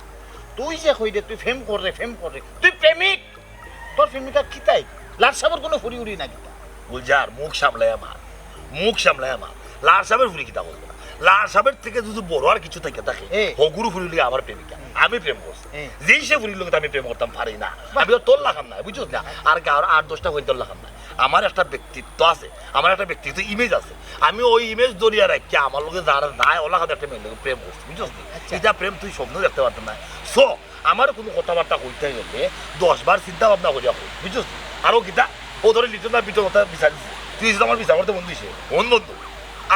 তুই যে কইরে তুই প্রেম কররে, প্রেম কররে, তুই প্রেমিক, তোর প্রেমিকা কিতাই? লাট সাবর কুনু ফুরি উড়ি না কিতা? গুলজার, মুখ সামলাইয়া মাত, মুখ সামলাইয়া মাত। লাট সাবর ফুরি কিতা করবো না? লাট সাবর থেকে যদি বড় আর কিছু থাকে থাকে, এ। হগুর ফুরি লইয়া আমার প্রেমিকা। আমি প্রেম করছি। হুম। যেই সে ফুরির লগে তো আমি প্রেম করতাম পারি না। আমি তো তোর লাখান না, বুঝছস না? আর গাঁওর আট দশটা ফুরি তোর লাখান না। আমার একটা ব্যক্তিত্ব আছে, আমার একটা ব্যক্তিত্ব, ইমেজ আছে। আমি ওই ইমেজ ধরিয়া রাখি আমার লগে যারা যায় ওলা খাতে একটা মেয়ের লগে প্রেম করছি, বুঝছস না? আচ্ছা। এটা প্রেম তুই স্বপ্ন দেখতে পারতাম না। সো আমার কোনো কথাবার্তা কইতে গেলে দশ বার চিন্তা ভাবনা করিয়া কই, বুঝছস না? আরও কিতা ও ধরে লিটন না পিটন কথা বিচার দিছে। তুই যদি আমার বিচার করতে বন্ধু হইছে, কোন বন্ধু?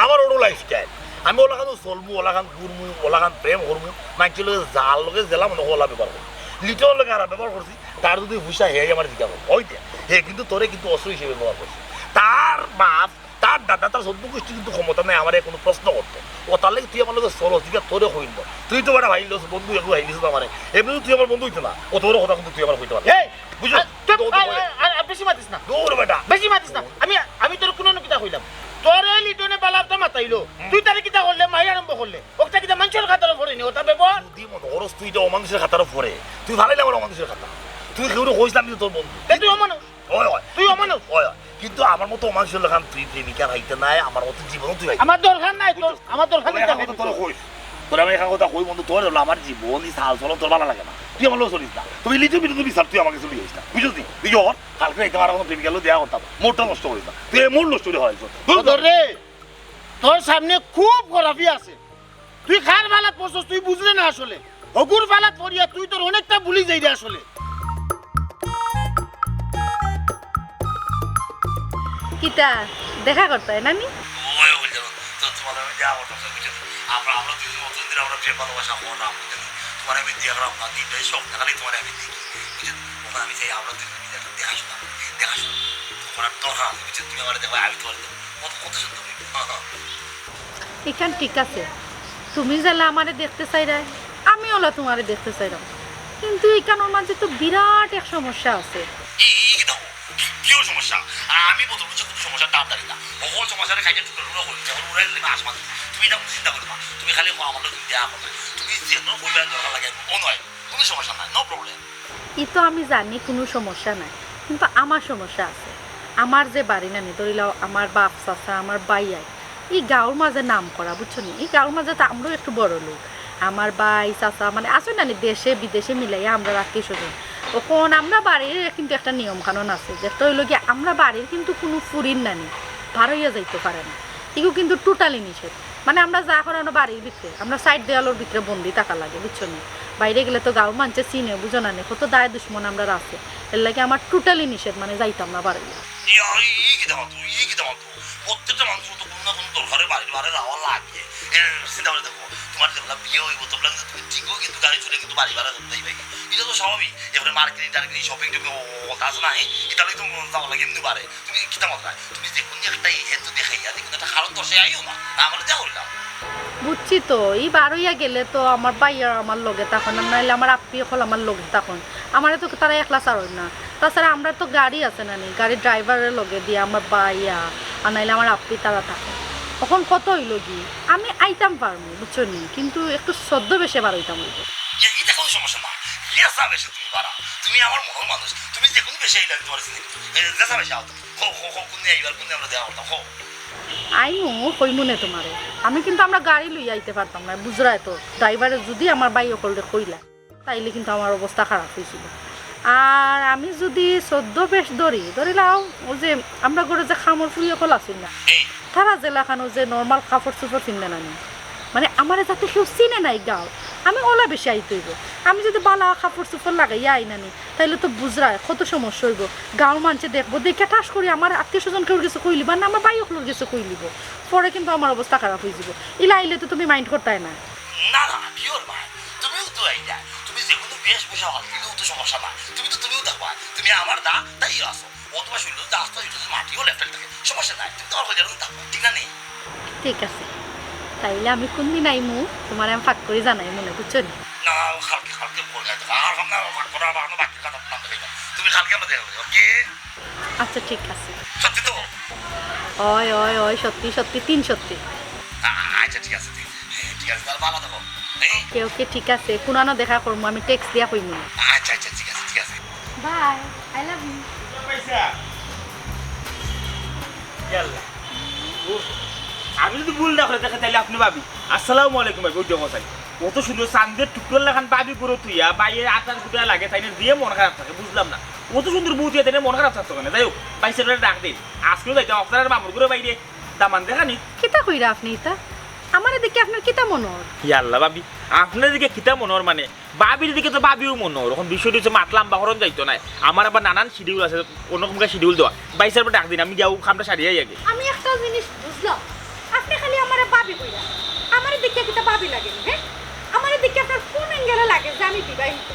আমার ওরও লাইফস্টাইল। আমি ওলাখান চলমু, ওলাখান ঘুরমু, ওলাখান প্রেম করমু, মানষের লগে যার লগে জেলা মনে হয় ওলা ব্যবহার করমু। লিটন লগে আর ব্যবহার করছি, তার যদি পয়সা হে আমার দিকে করবো, ওই দে। হে কিন্তু তোরে কিন্তু অস্ত্র হিসেবে ব্যবহার করছে। তার বাপ, তার দাদা, তার চোদ্দ গোষ্ঠী কিন্তু ক্ষমতা নাই আমার কোনো প্রশ্ন করতে। ও তার লাগি তুই আমার লগে চলস, দিকে তোরে কইল। তুই তো বেটা ভাইল, বন্ধু একটু ভাইলিস তো আমারে। এমনি তুই আমার বন্ধু হইতে না, ও তোর কথা কিন্তু তুই আমার কইতে পারবি। এই, বুঝো? আর, তো, তো, আর, আর, আর, আর বেশি মাতিস না। দূর বেটা। বেশি মাতিস না। আমি, আমি তোর কোনো কিতা কইলাম? তোর এই লিটনে বালাবটা মাতাইলো। হুম। তুই তারে কিতা করলে? মাই আরম্ভ করলে। ওটা কিতা মানষের খাতারও পড়েনি, ওটা ব্যবহার? তুই মনে করস তুই এটা অমানুষের খাতারও পড়ে। তুই ভালাই না আমার অমানুষের খাতা। তুই কেউ কইস না আমি তো তোর বন্ধু। তা তুই অমানুষ। ওই, ওই। তুই অমানুষ। ওই, ওই। কিন্তু আমার মতো অমানুষের লাখান তুই প্রেমিকা পাইতে নাই, আমার মতো জীবনও তুই পাইতে আমার দরকার নাই তোর, আমার দরকার তোর নাই এখন তোর। কথা তোর কই? তোর আমি এখন কথা কই বন্ধু, তোর হলো আমার জীবন, এই চাল চলন তোর ভালো লাগে না। তুই আমার লগে চলিস না। তুই লিটন পিটন বিচার তুই আমাকে চলিস না। বুঝলি? তুই যখন কালকে রাইতে আমার কোনো প্রেমিকা লগে দেখা করতাম, মোটটা নষ্ট করিস না। তুই এই মোট নষ্ট করে হয়। ও ধর রে, তোর সামনে খুব খারাপই আছে। তুই কার বালাত পড়ছস, তুই বুঝলে না আসলে। হগুর বালাত পড়িয়া তুই তোর অনেকটা ভুলি যাই রে আসলে। কিতা দেখা করতে নানি? ওই, ওই, তো তোমার আমি যা বলতাম, বুঝছো? আমরা, আমরা দুজন অতদিন ধরে আমরা প্রেম ভালোবাসা করলাম, বুঝছো? তোমার আমি দেখলাম না, দিনটাই শখ না, খালি তোমার আমি দেখি, বুঝছো? ওখানে আমি চাই আমরা দুজন মিলে একটা দেখা শোনা, দেখা শোনা করার দরকার আছে, বুঝছো? তুমি আমার দেখবে, আমি তোমার দেখবো। কত, কত সুন্দর হইবে। হ্যাঁ, হ্যাঁ। ইখান ঠিক আছে, তুমি যেলা আমারে দেখতে চাইরায়, আমি ওলা তোমারে দেখতে চাইরাম, কিন্তু ইখানোর মাঝে তো বিরাট এক সমস্যা আছে। ই, ই, ই, দেখো, কি, কি ওর সমস্যা? আর আমি বলতে বলছি কোনো সমস্যা তাড়াতাড়ি না। ওর সমস্যাটা খাইতে টুকরো টুকরো করে দিতে হবে, ওরা এগুলো আসমান। তুমি এটা কোনো চিন্তা করো না। তুমি খালি আমার লগে তুমি দেখা করবে। তুমি যে কোনো কইবার দরকার লাগে, ও নয়, কোনো সমস্যা নাই, no problem। ই তো আমি জানি কোনো সমস্যা নাই, কিন্তু আমার সমস্যা আছে। আমার যে বাড়ি নানি, ধরি লও, আমার বাপ, চাচা, আমার ভাই আই, ই গাঁওর মাঝে নাম করা, বুঝছো নি? ই গাঁওর মাঝে তো আমরাও একটু বড় লোক। আমার ভাই, চাচা, মানে আছে নানি, দেশে বিদেশে মিলাইয়া আমরা আত্মীয় স্বজন। অখন আমরা বাড়ির কিন্তু একটা নিয়ম কানুন আছে, যেটা হইলো গিয়া আমরা বাড়ির কিন্তু কোনো ফুরিন নানি বার হইয়া যাইতে পারে না। ইগু কিন্তু totally নিষেধ। মানে আমরা যা করানো বাড়ির ভিতরে, আমরা চাইর দেওয়ালর ভিতরে বন্দি থাকা লাগে, বুঝছো নি? বাইরে গেলে তো গাঁওর মানষে চিনে, বুঝো না নি, কত দায় দুশমন আমরার আছে। এর লাগি আমার totally নিষেধ, মানে যাইতাম না বাড়ি। ইয়া, ই, ই কিতা মাতো, ই কিতা মাতো? প্রত্যেকটা মানুষের তো কোনো না কোনো দরকারে বাড়ির বাইরে যাওয়া লাগে। এ, চিন্তা করে দেখো, তোমার যেগুলা বিয়া হইব, তোমরা কিন্তু তুমি ঠিকও কিন্তু গাড়ি চড়ে কিন্তু বাড়ি ভাড়া করতে হইবে। এটা তো স্বাভাবিক। এবারে মার্কেটিং টার্কেটিং, শপিং টপিং, ও, ও, ও, তা আছে না, এই, এটা তো যাওয়া লাগে এমনি বাড়ে। তুমি কিতা মাতো না? তুমি যে কোনো একটা ইয়ে তো দেখাইয়া, যে কোনো একটা কারণ দর্শাই আইও না, না হলে যা করলাম। বুঝছি তো, ই বার হইয়া গেলে তো আমার ভাই আর আমার লগে থাকইন, আর নাইলে আমার আপ্পি অকল আমার লগে থাকইন। আমারে তো তারা একলা ছাড়ইন না। তাছাড়া আমরার তো গাড়ি আছে নানি, গাড়ির ড্রাইভাররে লগে দিয়া আমার ভাই আর, আর নাইলে আমার আপ্পি তারা থাকইন। অখন কত হইলো কি, আমি আইতাম পারমু, বুঝছো নি? কিন্তু একটু ছদ্মবেশে বার হইতাম অইবো। ইয়ে, এটা কোনো সমস্যা না। ইয়ে, যা বেশি তুমি বাড়া। তুমি আমার মহল মানুষ। তুমি যে কোনো বেশি আইলে আমি তোমার চিনি। এ, যা, যা বেশি আও তুমি। কও, কও, কও, কোন দিন আইবার, কোন দিন আমরা দেখা করতাম, কও। আইমু, কইমু নে তোমারে। আমি কিন্তু আমরা গাড়ি লইয়া আইতে পারতাম না, বুঝরায় তো। ড্রাইভারে যদি আমার ভাই অকলরে কইলা, তাইলে কিন্তু আমার অবস্থা খারাপ হইছিল। আর আমি যদি ছদ্মবেশ ধরি, ধরি লাও, ওই যে আমরা ঘরে যে কামর ফুরি অকল আছিল না, এই। তারা যেলাখান ওই যে নরমাল কাপড় চোপড় পিন্দে নানি, মানে আমারে যাতে কেউ চিনে নাই গাঁও, আমি ওলা বেশি আইতে হইব। আমি যদি বালা কাপড় চোপড় লাগাইয়া আই নানি, তাইলে তো বুঝরায় কত সমস্যা হইব। গাঁওর মানষে দেখবো, দেখে ঠাস করি আমার আত্মীয় স্বজন কেউর গেছে কইলিবা না, আমার ভাই অকলর গেছে কইলিব। পরে কিন্তু আমার অবস্থা খারাপ হইযিব। ইলা আইলে তো তুমি মাইন্ড করতায় না। না, না, কিওর মাইন্ড? তুমিও তো আইলা। তুমি যে কোনো বেশভূষা পাল্টিলেও তো সমস্যা না। তুমি তো তুমিও থাকবা। তুমি আমার দা, তাই আছো। অথবা শরীরে যদি আস্তা শরীরে যদি মাটিও লেফটেল থাকে, সমস্যা নাই। তুমি তো আমার হয়ে যাবে, থাকবা। ঠিক না নি? ঠিক আছে। তাইলে আমি কোন দিন আইমু, তোমারে আমি ফাঁক করি জানাইমু নে, বুঝছো নি? না, না, কালকে, কালকে বলে আর আমরা ফাঁক করা, আর আমরা বাকি কথা নাম দেবে না। তুমি কালকে আমরা দেখা করবে, ওকে? আচ্ছা, ঠিক আছে। সত্যি তো? ওই, ওই, ওই, সত্যি, সত্যি, তিন সত্যি। আ-, আচ্ছা, ঠিক আছে, ঠিক, ঠিক আছে, তাহলে ভালো থাকো। এই? ওকে, ওকে, ঠিক আছে। কুনানো দেখা করমু, আমি টেক্সট দিয়া কইমু। আচ্ছা, আচ্ছা, ঠিক আছে, ঠিক আছে। Bye, I love you. ইয়াল্লা। ও, আমি যদি ভুল না করে থাকি, তাহলে আপনি ভাবি। আসসালামু আলাইকুম ভাই, ওই যে মশাই। অত সুন্দর চান্দের টুকরার লাখান ভাবি ঘরো থুইয়া বাইয়ে আটার গুটা লাগে, তাইন দিয়া মন খারাপ থাকে, বুঝলাম না। অত সুন্দর বউ থুইয়া তাইন মন খারাপ থাকতো কেনে? যাই হোক, ভাইসাবরে ডাক দিন, আজকেউ যাইতাম আপনারার মামুর ঘরো বাইরে দামান দেখানি। কিতা কইরা আপনে ইতা? আমারে দেখি আপনার কিতা মনো অর? ইয়া আল্লাহ ভাবি, আপনারে দেখি কিতা মনো অর মানে? ভাবিরে দেখি তো ভাবিউ মনো অর। অখন বিষয়টা অইছে মাত লাম্বা করন যাইতো নায়, আমার আবার নানান schedule আছে, অন্যরকম schedule দেওয়া। ভাইসাবরে ডাক দিন, আমি গিয়া অউ কামটা সারিয়া আই আগে। আমি একটা জিনিস বুঝলাম, আপনে খালি আমারে ভাবি কইরা, আমারে দেখিয়া কিতা ভাবি লাগেনি, হে? আমারে দেখিয়া আপনার কুন angle-এ লাগে যে আমি বিবাহিত?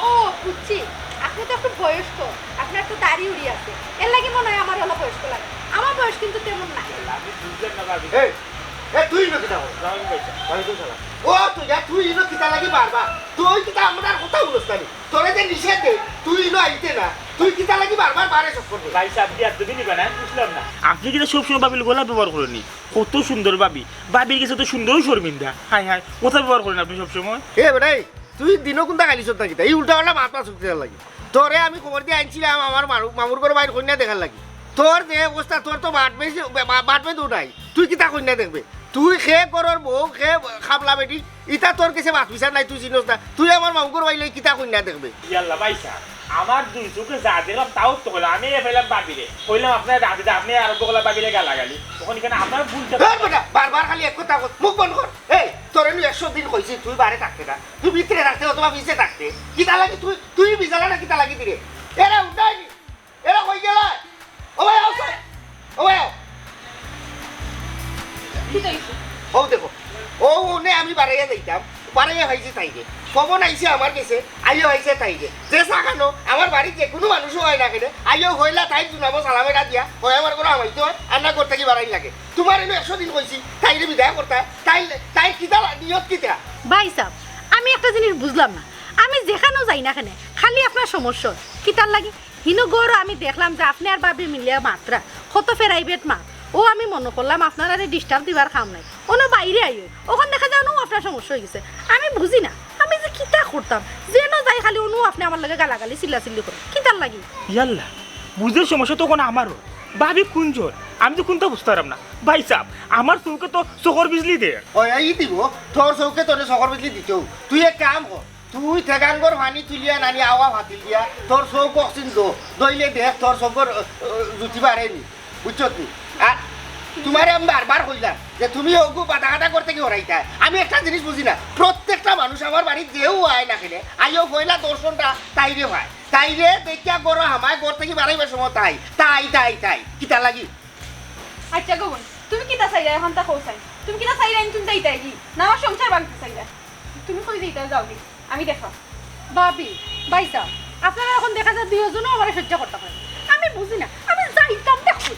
ও, বুঝছি, আপনে তো একটু বয়স্ক, আপনার তো দাড়ি উড়ি আছে, এরলাগি মনে অয় আমারে অলা বয়স্ক লাগে। আমার বয়স কিন্তু তেমন না। আমি বুঝলাম না ভাবি। এই, এ, তুই ইনো কিতা কর? ওয়ালাইকুম সালাম। ও, তুই যা, তুই ইনো কিতা লাগি বারবার? তুই কিতা আমরার কথা হুনস না নি? তোরে যে নিষেধ দেই, তুই ইনো আইতে না। তুই কিতা লাগি বারবার বারে চক্কর দেস? ভাইসাব, বিয়াদবি নিবা না, বুঝলাম না। আপনে কিতা সবসময় ভাবির গলা ব্যবহার করইন নি? কত সুন্দর ভাবি, ভাবির গেছে তো সুন্দরউ শরমিন্দা। হায় হায়, কথা ব্যবহার করইন আপনে সবসময়। এ বেটা, এই, তুই দিনো কুনটা খালি চলতা কিতা? এই উল্টা পাল্টা মাত মাত চুক্তি লাগি। তোরে আমি খবর দিয়া আনছিলাম আমার মারু-, মামুর ঘরো বাইর কইন্যা দেখার লাগি। তোর যে অবস্থা, তোর তো বাট বেশি, বা-, বাট বেদও নাই। তুই কিতা কইন্যা দেখবে? তুই কে ঘরর বউ, কে খাবলা বেটি, ইতা তোর গেছে বাত বিচার নাই, তুই চিনস না। তুই আমার মামুর ঘরো বাইলে কিতা কইন্যা দেখবে? ইয়াল্লা ভাইসাব, আমার দুই চউখে যা দেখলাম তাও তো কইলাম, আমি এ পাইলাম ভাবিরে। কইলাম আপনার রাতে আপনে আরম্ভ করলা ভাবিরে গালাগালি। তখন এখানে আপনার ভুলটা ধর বেটা, বারবার খালি এক কথা কস, মুখ বন্ধ কর। এই, তোরে নু একশো দিন কইছি, তুই বারে থাকতে না। তুই ভিতরে থাকতে অথবা পিছে থাকতে। কিতা লাগি তুই, তুই বিজালা না কিতা লাগি দিরে? এরা উঠায়নি। এরা কই গেলা? ও ভাই, আও স্যার। ও ভাই, আও। কিতা অইছে? ও দেখো। ও, ও নে আমি বাড়াইয়া যাইতাম। বাড়াইয়া পাইছি তাইরে। খবর আইছে আমার গেছে, আইয়া পাইছে তাইরে। যে চা খানো, আমার বাড়িত যে কুনু মানুষও অয় না কেনে, আইয়া হইলা তাইর জুনাবো সালাম এটা দিয়া, হয় আমার ঘরো হামাইতে অয়, আর না ঘর থাকি বাড়াইন লাগে। তুমার এনে একশো দিন কইছি, তাইরে বিদায় করতা, তাই, তাই কিতা লা-, নিয়ত কিতা? ভাইসাব, আমি একটা জিনিস বুঝলাম না। আমি যেখানো যাই না কেনে, খালি আপনার সমস্যা। কিতার লাগি? হিনো ঘরো আমি দেখলাম যে আপনে আর ভাবি মিলিয়া মাতরা, কত private মাত। ও আমি মনো করলাম আপনারারে disturb দিবার কাম নাই। অনো বাইরে আইও, অখন দেখা যায় অনো আপনার সমস্যা অইগেছে। আমি বুঝি না, আমি যে কিতা করতাম, যেনো যাই খালি অনো আপনে আমার লগে গালাগালি চিল্লাচিল্লি করেন। কিতার লাগি? ইয়াল্লা, বুঝের সমস্যা তো অখন আমারও। ভাবি কুনজন? আমি তো কুনতা বুঝতাম পারলাম না। ভাইসাব, আমার চউখে তো চকর বিজলি দের। ওই, এই দিব, তোর চউখে তোরে চকর বিজলি দিতেউ। তুই এক কাম কর, তুই ঠেকানগর পানি তুলিয়া নানি আওয়া ফাতিল দিয়া, তোর চউখ অক্সিন দো, দইলে দেখ তোর চউখর, আহ, আহ, জুতি বাড়েনি, বুঝছত নি? আর তুমারে আমি বারবার কইলাম যে তুমি অগু বাদা কাদা করতে কি হরাইতায়। আমি একটা জিনিস বুঝি না, প্রত্যেকটা মানুষ আমার বাড়িত যেউ আয় না কেনে, আইও পয়লা দর্শনটা তাইরে পায়, তাইরে দেখিয়া ঘরো হামায়, ঘর থাকি বাড়াইবার সময় তাই, তাই, তাই, তাই, কিতা লাগি? আচ্ছা গো বইন, তুমি কিতা চাইরায় অখন তা কও চাই? তুমি কিতা চাইরায়, তুমি যাইতায় কি? না আমার সংসার ভাঙতে চাইরায়? তুমি কই যাইতায় যাওগি, আমি দেখরাম। ভাবি, ভাইসাব, আপনারা অখন দেখা যায় দুইওজনও আমারে সহ্য করতা পারইন না। আমি বুঝি না, আমি যাইতাম দেখো।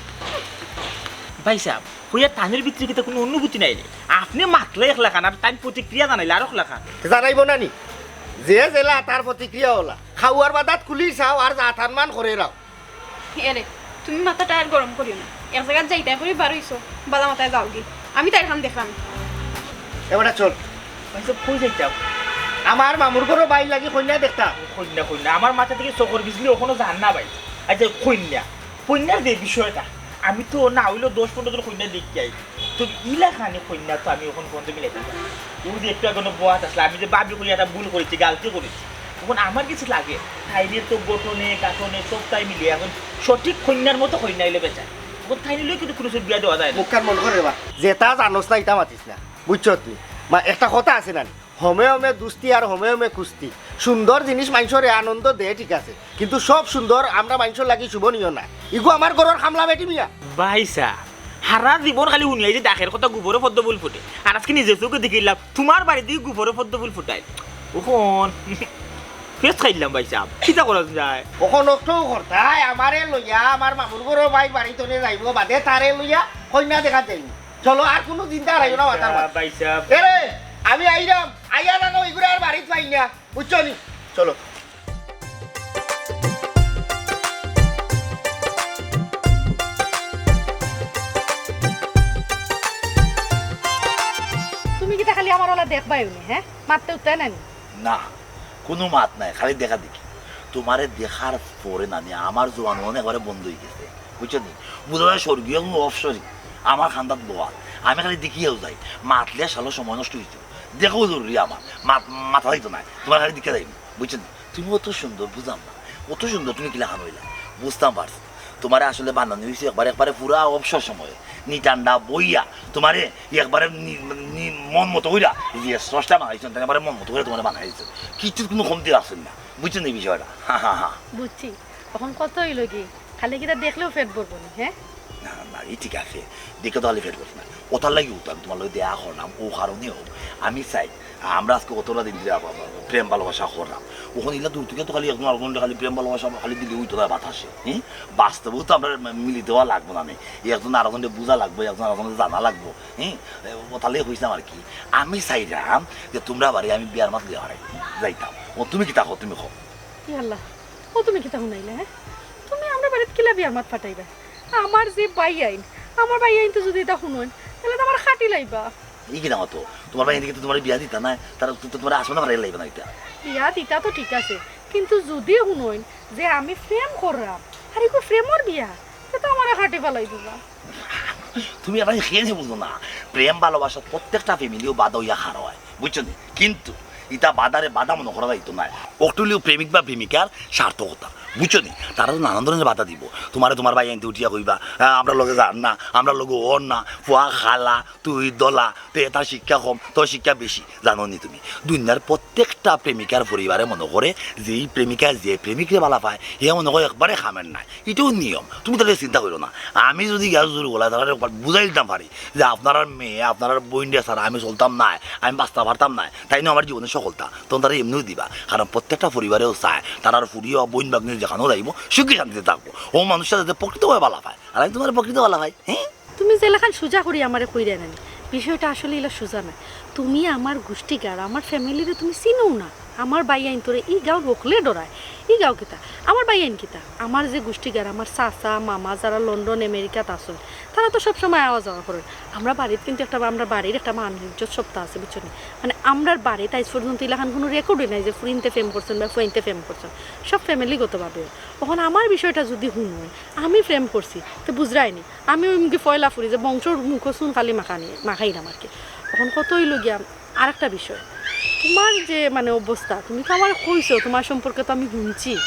ভাইসাব, কইয়া তানর ভিতরে কিতা কুনু অনুভূতি নাই নি? আপনে মাতলে এক লাখান, আর তাইন প্রতিক্রিয়া জানাইলে আরক লাখান। জানাইবো না নি? যে যেলা তার প্রতিক্রিয়া অলা। খাওয়ার বাদাত কুলি চাও আর জাত আনমান করে রাও। এরে, তুমি মাথাটা আর গরম করিও না। এক জাগাত যাইতায় করি বার অইছো, বালা মাতায় যাওগি। আমি তাইর কাম দেখরাম। এবারে চল। ভাইসাব, কই যাইতাম? আমার মামুর ঘরো বাইর লাগি কইন্যা দেখতাম। কইন্যা, কইন্যা। আমার মাথা থাকি চকর বিজলি অখনো যার না ভাই। আচ্ছা, কইন্যা। কইন্যার যে বিষয়টা, আমি তো না অইলেও দশ পনরো জন কইন্যা দেখিয়া আইছি। তো ইলাখানি কইন্যা তো আমি অখন পর্যন্ত মিলাইতাম পারি না। অউ যে একটু আগে অনো বওয়াত আছলা, আমি যে ভাবি কইয়া একটা ভুল করিছি, গালতি করিছি। অখন আমার গেছে লাগে, তাইরে তো গঠনে, গাঠনে সবতায় মিলিয়া অখন সঠিক কইন্যার মতো কইন্যা অইলে বেজায়। অখন তাইন লইয়া কিন্তু কুনু সময় বিয়া দেওয়া যায় না। মুখখান বন্ধ কর রে বা। যেতা জানোস না, ইতা মাতিস না। বুঝছত নি? মা, একটা কথা আছে না নি? হমে হমে দুস্তি আর হমে হমে কুস্তি। সুন্দর জিনিস মানষরে আনন্দ দে, ঠিক আছে, কিন্তু সব সুন্দর আমরা মানষর লাগি শোভনীয় না। ইগু আমার ঘরর কামলা বেটি মিয়া। ভাইসাব, হারা জীবন খালি হুনিয়াইছি ডাকের কথা, গোবরে পদ্ম ফুল ফুটে, আর আজকে নিজে চউখে দেখিলাম তুমার বাড়িত দি গোবরে পদ্ম ফুল ফুটায়। অখন ফেস খাইলাম ভাইসাব, কিতা করা যায়? অখন অক্টও করতায়, আমারে লইয়া আমার মামুর ঘরর বাইর বাড়িত অনে যাইবো, বাদে তারে লইয়া কইন্যা দেখাত যাইমু। চলো, আর কুনু চিন্তা হারাইও না মাথার মাঝে। ভাইসাব। এরে, আমি আইরাম, আইয়া জানো, ইগুরে আর বাড়িত পাই না, বুঝছো নি? চলো। তুমি কিতা খালি আমার অলা দেখবায় নি, হে? মাততে উঠতায় না নি? না, কুনু মাত নাই, খালি দেখা দেখি। তুমারে দেখার পরে নানি আমার জোয়ান মন একবারে বন্ধ অইগেছে, বুঝছো নি? বুঝা যায় স্বর্গীয় কুনু অপসরী আমার কান্দাত বওয়াত। আমি খালি দেখিয়াউ যাই, মাতলে শালা সময় নষ্ট অইতো। দেখো জরুরি আমার, মা-, মাথা যাইতো নায়, তুমার খালি দিকে যাইবো, বুঝছো নি? তুমি অত সুন্দর, বুঝলাম না, অত সুন্দর তুমি কিলাখান অইলা, বুঝতাম পারছি। তুমারে আসলে বানানি অইছে একবারে, একবারে পুরা অবসর সময়ে, নি ঠান্ডা বইয়া, তুমারে একবারে নি-, নি-, মন মতো কইরা, যে স্রষ্টা বানাইছইন, তাইন একবারে মন মতো কইরা তুমারে বানাই দিছইন, কিচ্ছু কুনু কমতি রাখছইন না, বুঝছো নি বিষয়টা? হা, হা, হা। বুঝছি। অখন কথা অইলো কি, খালি কিতা দেখলেও পেট ভরবো নি, হ্যাঁ? না, না, ই ঠিক আছে, দেখে তো খালি পেট ভরছে না। ওটার লাগি তো আমি তুমার লগে দেখা করলাম, অউ কারণে অউ। আমি চাই, আমরা আজকে অতটা দিন ধরি আ-, আ-, প্রেম ভালোবাসা করলাম। অখন ইলা দূর থাকি তো খালি একজন আরেকজনরে খালি প্রেম ভালোবাসা খালি দিলে অইতো না বাতাসে, হুম? বাস্তবেও তো আমরা মিলিত অওয়া লাগবো না নি। একজন আরেকজনরে বুঝা লাগবো, একজন আরেকজনরে জানা লাগবো, হুম? এ, ওটার লাগি কইছিলাম আর কি। আমি চাইলাম যে তুমরার বাড়ি আমি বিয়ার মাত লইয়া হারাই যাইতাম। ও তুমি কিতা কও, তুমি কও। ই আল্লাহ, ও তুমি কিতা হুনাইলা, হ্যাঁ? তুমি আমরার বাড়িত কিলা বিয়ার মাত পাঠাইবায়? আমার যে ভাইয়াইন, আমার ভাইয়াইন্তে যুদি ইতা হুনইন, তাইলে তো আমারে কাটি লাইবা। ই কিতা মাতো? তুমার ভাইয়াইন্তে কিতা তুমারে বিয়া দিতা নায়? তারা তো, তো তুমারে আছমানো ফালাই লাইবা না ইতা। বিয়া দিতা তো ঠিক আছে, কিন্তু যুদি হুনইন যে আমি প্রেম কররাম, আর ইগু প্রেমর বিয়া, তে তো আমারে কাটি ফালাই দিবা। তুমি এবারে কেনে বুঝো না? প্রেম ভালোবাসাত প্রত্যেকটা family-ও বাধা অইয়া খাড়া অয়, বুঝছো নি? কিন্তু ইতা বাধারে বাধা মনো করা যাইতো নায়। অকটুলিও প্রেমিক বা প্রেমিকার সার্থকতা, বুঝছো নি? তারা তো নানান ধরনের বাধা দিবো। তুমারে তুমার ভাইয়াইন্তে উঠিয়া কইবা, "আ, আমরার লগে যার না, আমরার লগে অর না, ফুয়া কালা, তুই ধলা, তে তার শিক্ষা কম, তোর শিক্ষা বেশি।" জানো নি তুমি, দুনিয়ার প্রত্যেকটা প্রেমিকার পরিবারে মনো করে যে ই প্রেমিকায় যে প্রেমিকরে ভালা পায়, হে মনো করে একবারে কামের নায়। ইটাও নিয়ম, তুমি তাইলে চিন্তা করিও না। আমি যুদি গিয়া জোর গলায় তারারে একবার বুঝাই দিতাম পারি যে আপনারার মেয়ে, আপনারার বইনরে ছাড়া আমি চলতাম নায়, আমি বাঁচতাম পারতাম নায়, তাইন আমার জীবনর সফলতা, তখন তারা এমনেউ দিবা। কারণ প্রত্যেকটা পরিবারেও চায় তারার ফুড়ি বা বইন ভাগ্নি যেখানেও যাইবো সুখে শান্তিতে থাকবো, অউ মানুষটা যাতে প্রকৃতভাবে ভালা পায়। আর আমি তুমারে প্রকৃত ভালা পাই, হ্যাঁ? তুমি যেলাখান সুজা করি আমারে কইরায় না নি, বিষয়টা আসলে ইলা সুজা নায়। তুমি আমার গুষ্টিগার, আমার family-রে তুমি চিনোউ না। আমার ভাইয়াইন্তরে ই গাঁওর হকলে ডরায়। ই গাঁও কিতা? আমার ভাইয়াইন কিতা? আমার যে গুষ্টিগার, আমার চাচা, মামা যারা লন্ডন, আমেরিকাত আছইন, তারা তো সবসময় আওয়া যাওয়া করইন। আমরার বাড়িত কিন্তু একটা, আমরার বাড়ির একটা মান ইজ্জত সবতা আছে, বুঝছো নি? মানে, আমরার বাড়িত আইজ পর্যন্ত ইলাখান কুনু record-ই নাই যে ফুড়িন্তে প্রেম করছইন বা ফুয়াইন্তে প্রেম করছইন। সব family-গতভাবে। অখন আমার বিষয়টা যুদি হুনইন, আমি প্রেম করছি, তে বুঝরায় নি? আমি অউ মুখে পয়লা ফুড়ি যে বংশর মুখো চুন খালি মাখানি, মাখাইরাম আর কি। অখন কথা অইলো গিয়া, আরেকটা বিষয়, তুমার যে মানে অবস্থা, তুমি তো আমারে কইছো, তুমার সম্পর্কে তো আমি হুনছি।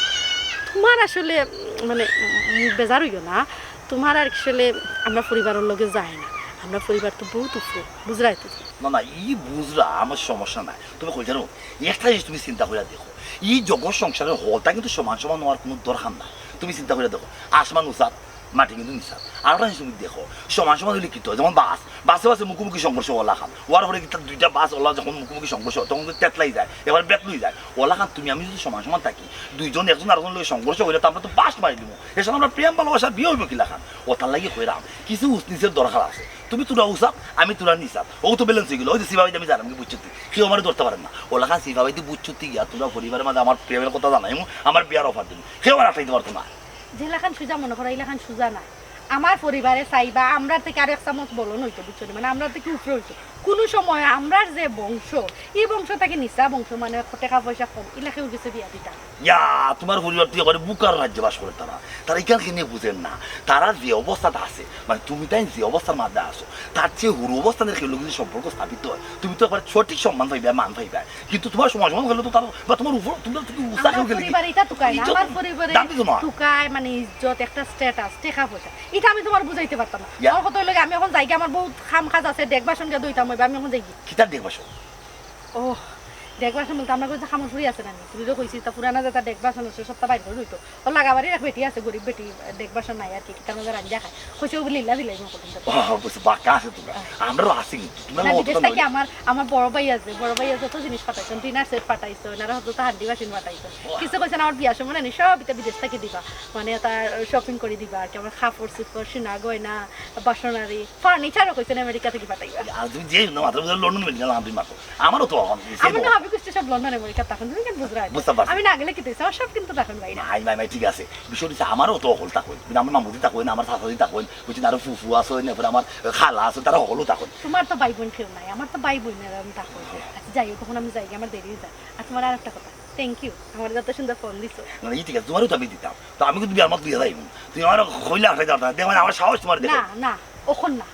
তুমার আসলে, উম, মানে, উম, বেজার অইও না, তুমার আর আসলে আমরার পরিবারর লগে যায় না। আমরার পরিবার তো বউত উপরে, বুঝরায় তো। না, না, ই বুঝরাম, আমার সমস্যা নাই। তুমি কই জানো, একটা জিনিস তুমি চিন্তা করিয়া দেখো, ই জগৎ সংসারর হকলতা কিন্তু সমান সমান অওয়ার কুনু দরকার নাই। তুমি চিন্তা করিয়া দেখো, আসমান উচাত, মাটি কিন্তু নিচাত। আর একটা জিনিস তুমি দেখো, সমান সমান অইলে কিতা অয়? যেমন বাস, বাসে বাসে মুখোমুখি সংঘর্ষ অলাখান। অওয়ার পরে কিতা দুইটা বাস অলা যখন মুখোমুখি সংঘর্ষ অয়, তখন তো তেতলাই যায়, এবার বেতলই যায়। অলাখান তুমি আমি যুদি সমান সমান থাকি, দুইজন একজন আরকজনর লগে সংঘর্ষ অইলে তো আমরা তো বাস মারি দিমু। এর সাথে আমরার প্রেম ভালোবাসার বিয়া অইবো কিলাখান? অতার লাগি কইরাম, কিছু উঁচ নিচের দরকার আছে। তুমি থুড়া উচাত, আমি থুড়া নিচাত। অউ তো balance অইগেলো। অউ যে সিফাবাইদি আমি যাইরাম গি বুঝছো তি, কেউ আমারে ধরতা পারইন না। অলাখান সিফাবাইদি বুঝছো তি গিয়া তুমরার পরিবারর মাঝে আমার প্রেমর কথা জানাইমু, আমার বিয়ার offer দিমু। কেউ আর আটকাইতা পারতো না। যেলাখান সুজা মনো করো, ইলাখান সুজা নায়। আমার পরিবারে চাইবা, আমরার থাকি আরো এক চামচ বলন অইতো, বুঝছো নি? মানে, আমরার থাকি উপরে অইতো। কুনু সময় আমরার যে বংশ, ই বংশ থাকি নিচা বংশ, মানে, টেকা পয়সা কম, ইলা কেউর গেছে বিয়া দিতা না। ইয়া, তুমার পরিবার তো একবারে বুকার রাজ্যে বাস করে তারা। তারা ইখান কেনে বুঝের না। তারা যে অবস্থাত আছে, মানে, তুমি তাইন যে অবস্থার মাঝে আছো, তার চেয়ে হুরু অবস্থানের কেউ লগে যুদি সম্পর্ক স্থাপিত অয়, তুমি তো একবারে সঠিক সম্মান পাইবায়, মান পাইবায়। কিন্তু তুমার সমান সমান অইলে তো তার, বা তুমার উপর, তুমরা থাকি উচা কেউ গেলে কি? পরিবারে ইতা তুকায় না, ইজ্জত আমার পরিবারে দাম দিতো না। তুকায়, মানে, ইজ্জত, একটা status, টেকা পয়সা। ইতা আমি তুমারে বুঝাইতে পারতাম না। ইয়া। আমার কথা অইলো গি, আমি অখন যাইগি, আমার বউত কাম কাজ আছে, ডেক বাসন গিয়া ধইতাম অইবো, আমি অখন যাইগি। কিতার ডেক বাসন? ওহ, ডেক বাসন বলতে আমরা কই যে কামর ফুড়ি আছে না নি? ফুড়িরে কইছি, তা পুরানা যেতা ডেক বাসন আছে, সবতা বাইর করি ধইতো। অউ লাগাবাড়ির এক বেটি আছে, গরিব বেটি, ডেক বাসন নাই আর কি, কিতার মাঝে রান্দিয়া খায়। কইছে, "অউ বুলে ইলা দিলাই মনে করতাম তো।" ও, বুঝছি, বাক্কা আছে তুমরার। হ্যাঁ। আমরারও আছে কিন্তু, তুমরার না, মতো বিদেশ তো থাকি নয়। আমার, আমার বড় ভাই আছে, বড় ভাইয়ে যত জিনিস পাঠাইছইন, dinner set পাঠাইছইন, আর হয়তো তো হান্ডি বাসন পাঠাইছইন। ও। কিছু কইছইন, আমার বিয়ার সময় না নি, সব ইতা বিদেশ থাকি দিবা। মানে, তার shopping করি দিবা আর কি, আমার কাপড় চোপড়, সোনা গয়না, বাসনারি, furniture-ও কইছইন আমেরিকা থাকি পাঠাইবা। আর তুমি যে না মাত্র বুঝলে লন্ডন মেডিকেল আনতে মাত্র। আমারও তো অখন, আমার না হাবি কুষ্টি সব লন্ডন আমেরিকা তখন, তুমি কেন বুঝরায়? বুঝতাম পারছি। আমি না গেলে কিতা অইছে? আমার সব কিন্তু তখন বাইরে। নাই, নাই, নাই, ঠিক আছে। বিষয় অইছে আমারও তো অকল থাকইন। কিন্তু আমার মামুদি থাকইন, আমার চাচাদি থাকইন, বুঝছইন, আরো ফুফু আছইন, এরপরে আমার খালা আছইন, তারা অকলও থাকইন। তুমার তো ভাই বইন কেউ নাই, আমার তো ভাই বইন এরা থাকইন। আচ্ছা, যাই হোক, অখন আমি যাইগি, আমার দেরি অইযার। আর তুমার আরেকটা কথা, thank you, আমারে যত সুন্দর ফোন দিছো। না, না, ই ঠিক আছে, তুমারেও তো আমি দিতাম। তো আমি কিন্তু বিয়ার মাত লইয়া যাইমু। তুমি আমারে কইলা আটকাইতায় পারতায় না, দেখো না, আমার সাহস তুমারে না, দেখাই। না, অখন না।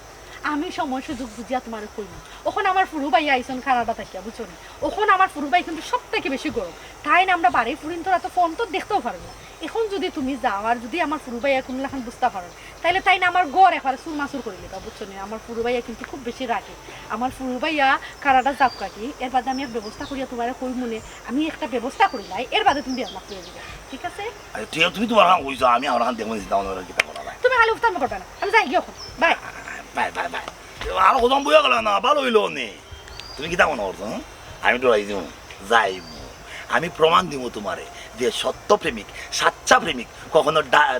আমি সময় সুযোগ বুঝিয়া তুমারে কইমু। অখন আমার ফুরু ভাইয়া আইছইন কানাডা থাকিয়া, বুঝছো নি? অখন আমার ফুরু ভাই কিন্তু সব থাকি বেশি গরম। তাইন আমরা বাড়ি ফুরিন্তরা তো ফোন তো দেখতেও পারইন না। অখন যুদি তুমি যাও আর যুদি আমার ফুরু ভাইয়া কুনু লাখান বুঝতা পারইন, তাইলে তাইন আমার ঘর একবারে চুরমাচুর করিলিবা, বুঝছো নি? আমার ফুরু ভাইয়া কিন্তু খুব বেশি রাগী। আমার ফুরু ভাইয়া কানাডা যাউক্কা কি, এর বাদে আমি এক ব্যবস্থা করিয়া তুমারে কইমুনে, আমি একটা ব্যবস্থা করিলাই, এর বাদে তুমি বিয়ার মাত লইয়া দিবা, ঠিক আছে? আরে ঠিক আছে, তুমি তুমার কাম কইছো, আমি আমার কাম দেখমু, চিন্তা ভাবনা কিতা করা যায়। তুমি খালি উফতান করবা না, আমি যাইগি অখন, বাই। Bye, bye, bye. আর কদম বইয়া গেল না, ভালা অইলো নে। তুমি কিতা মনো করছো, হুম? আমি ডরাই দিমু, যাইমু। আমি প্রমাণ দিমু তুমারে যে সত্য প্রেমিক, সাচ্চা প্রেমিক কখনো ডা-,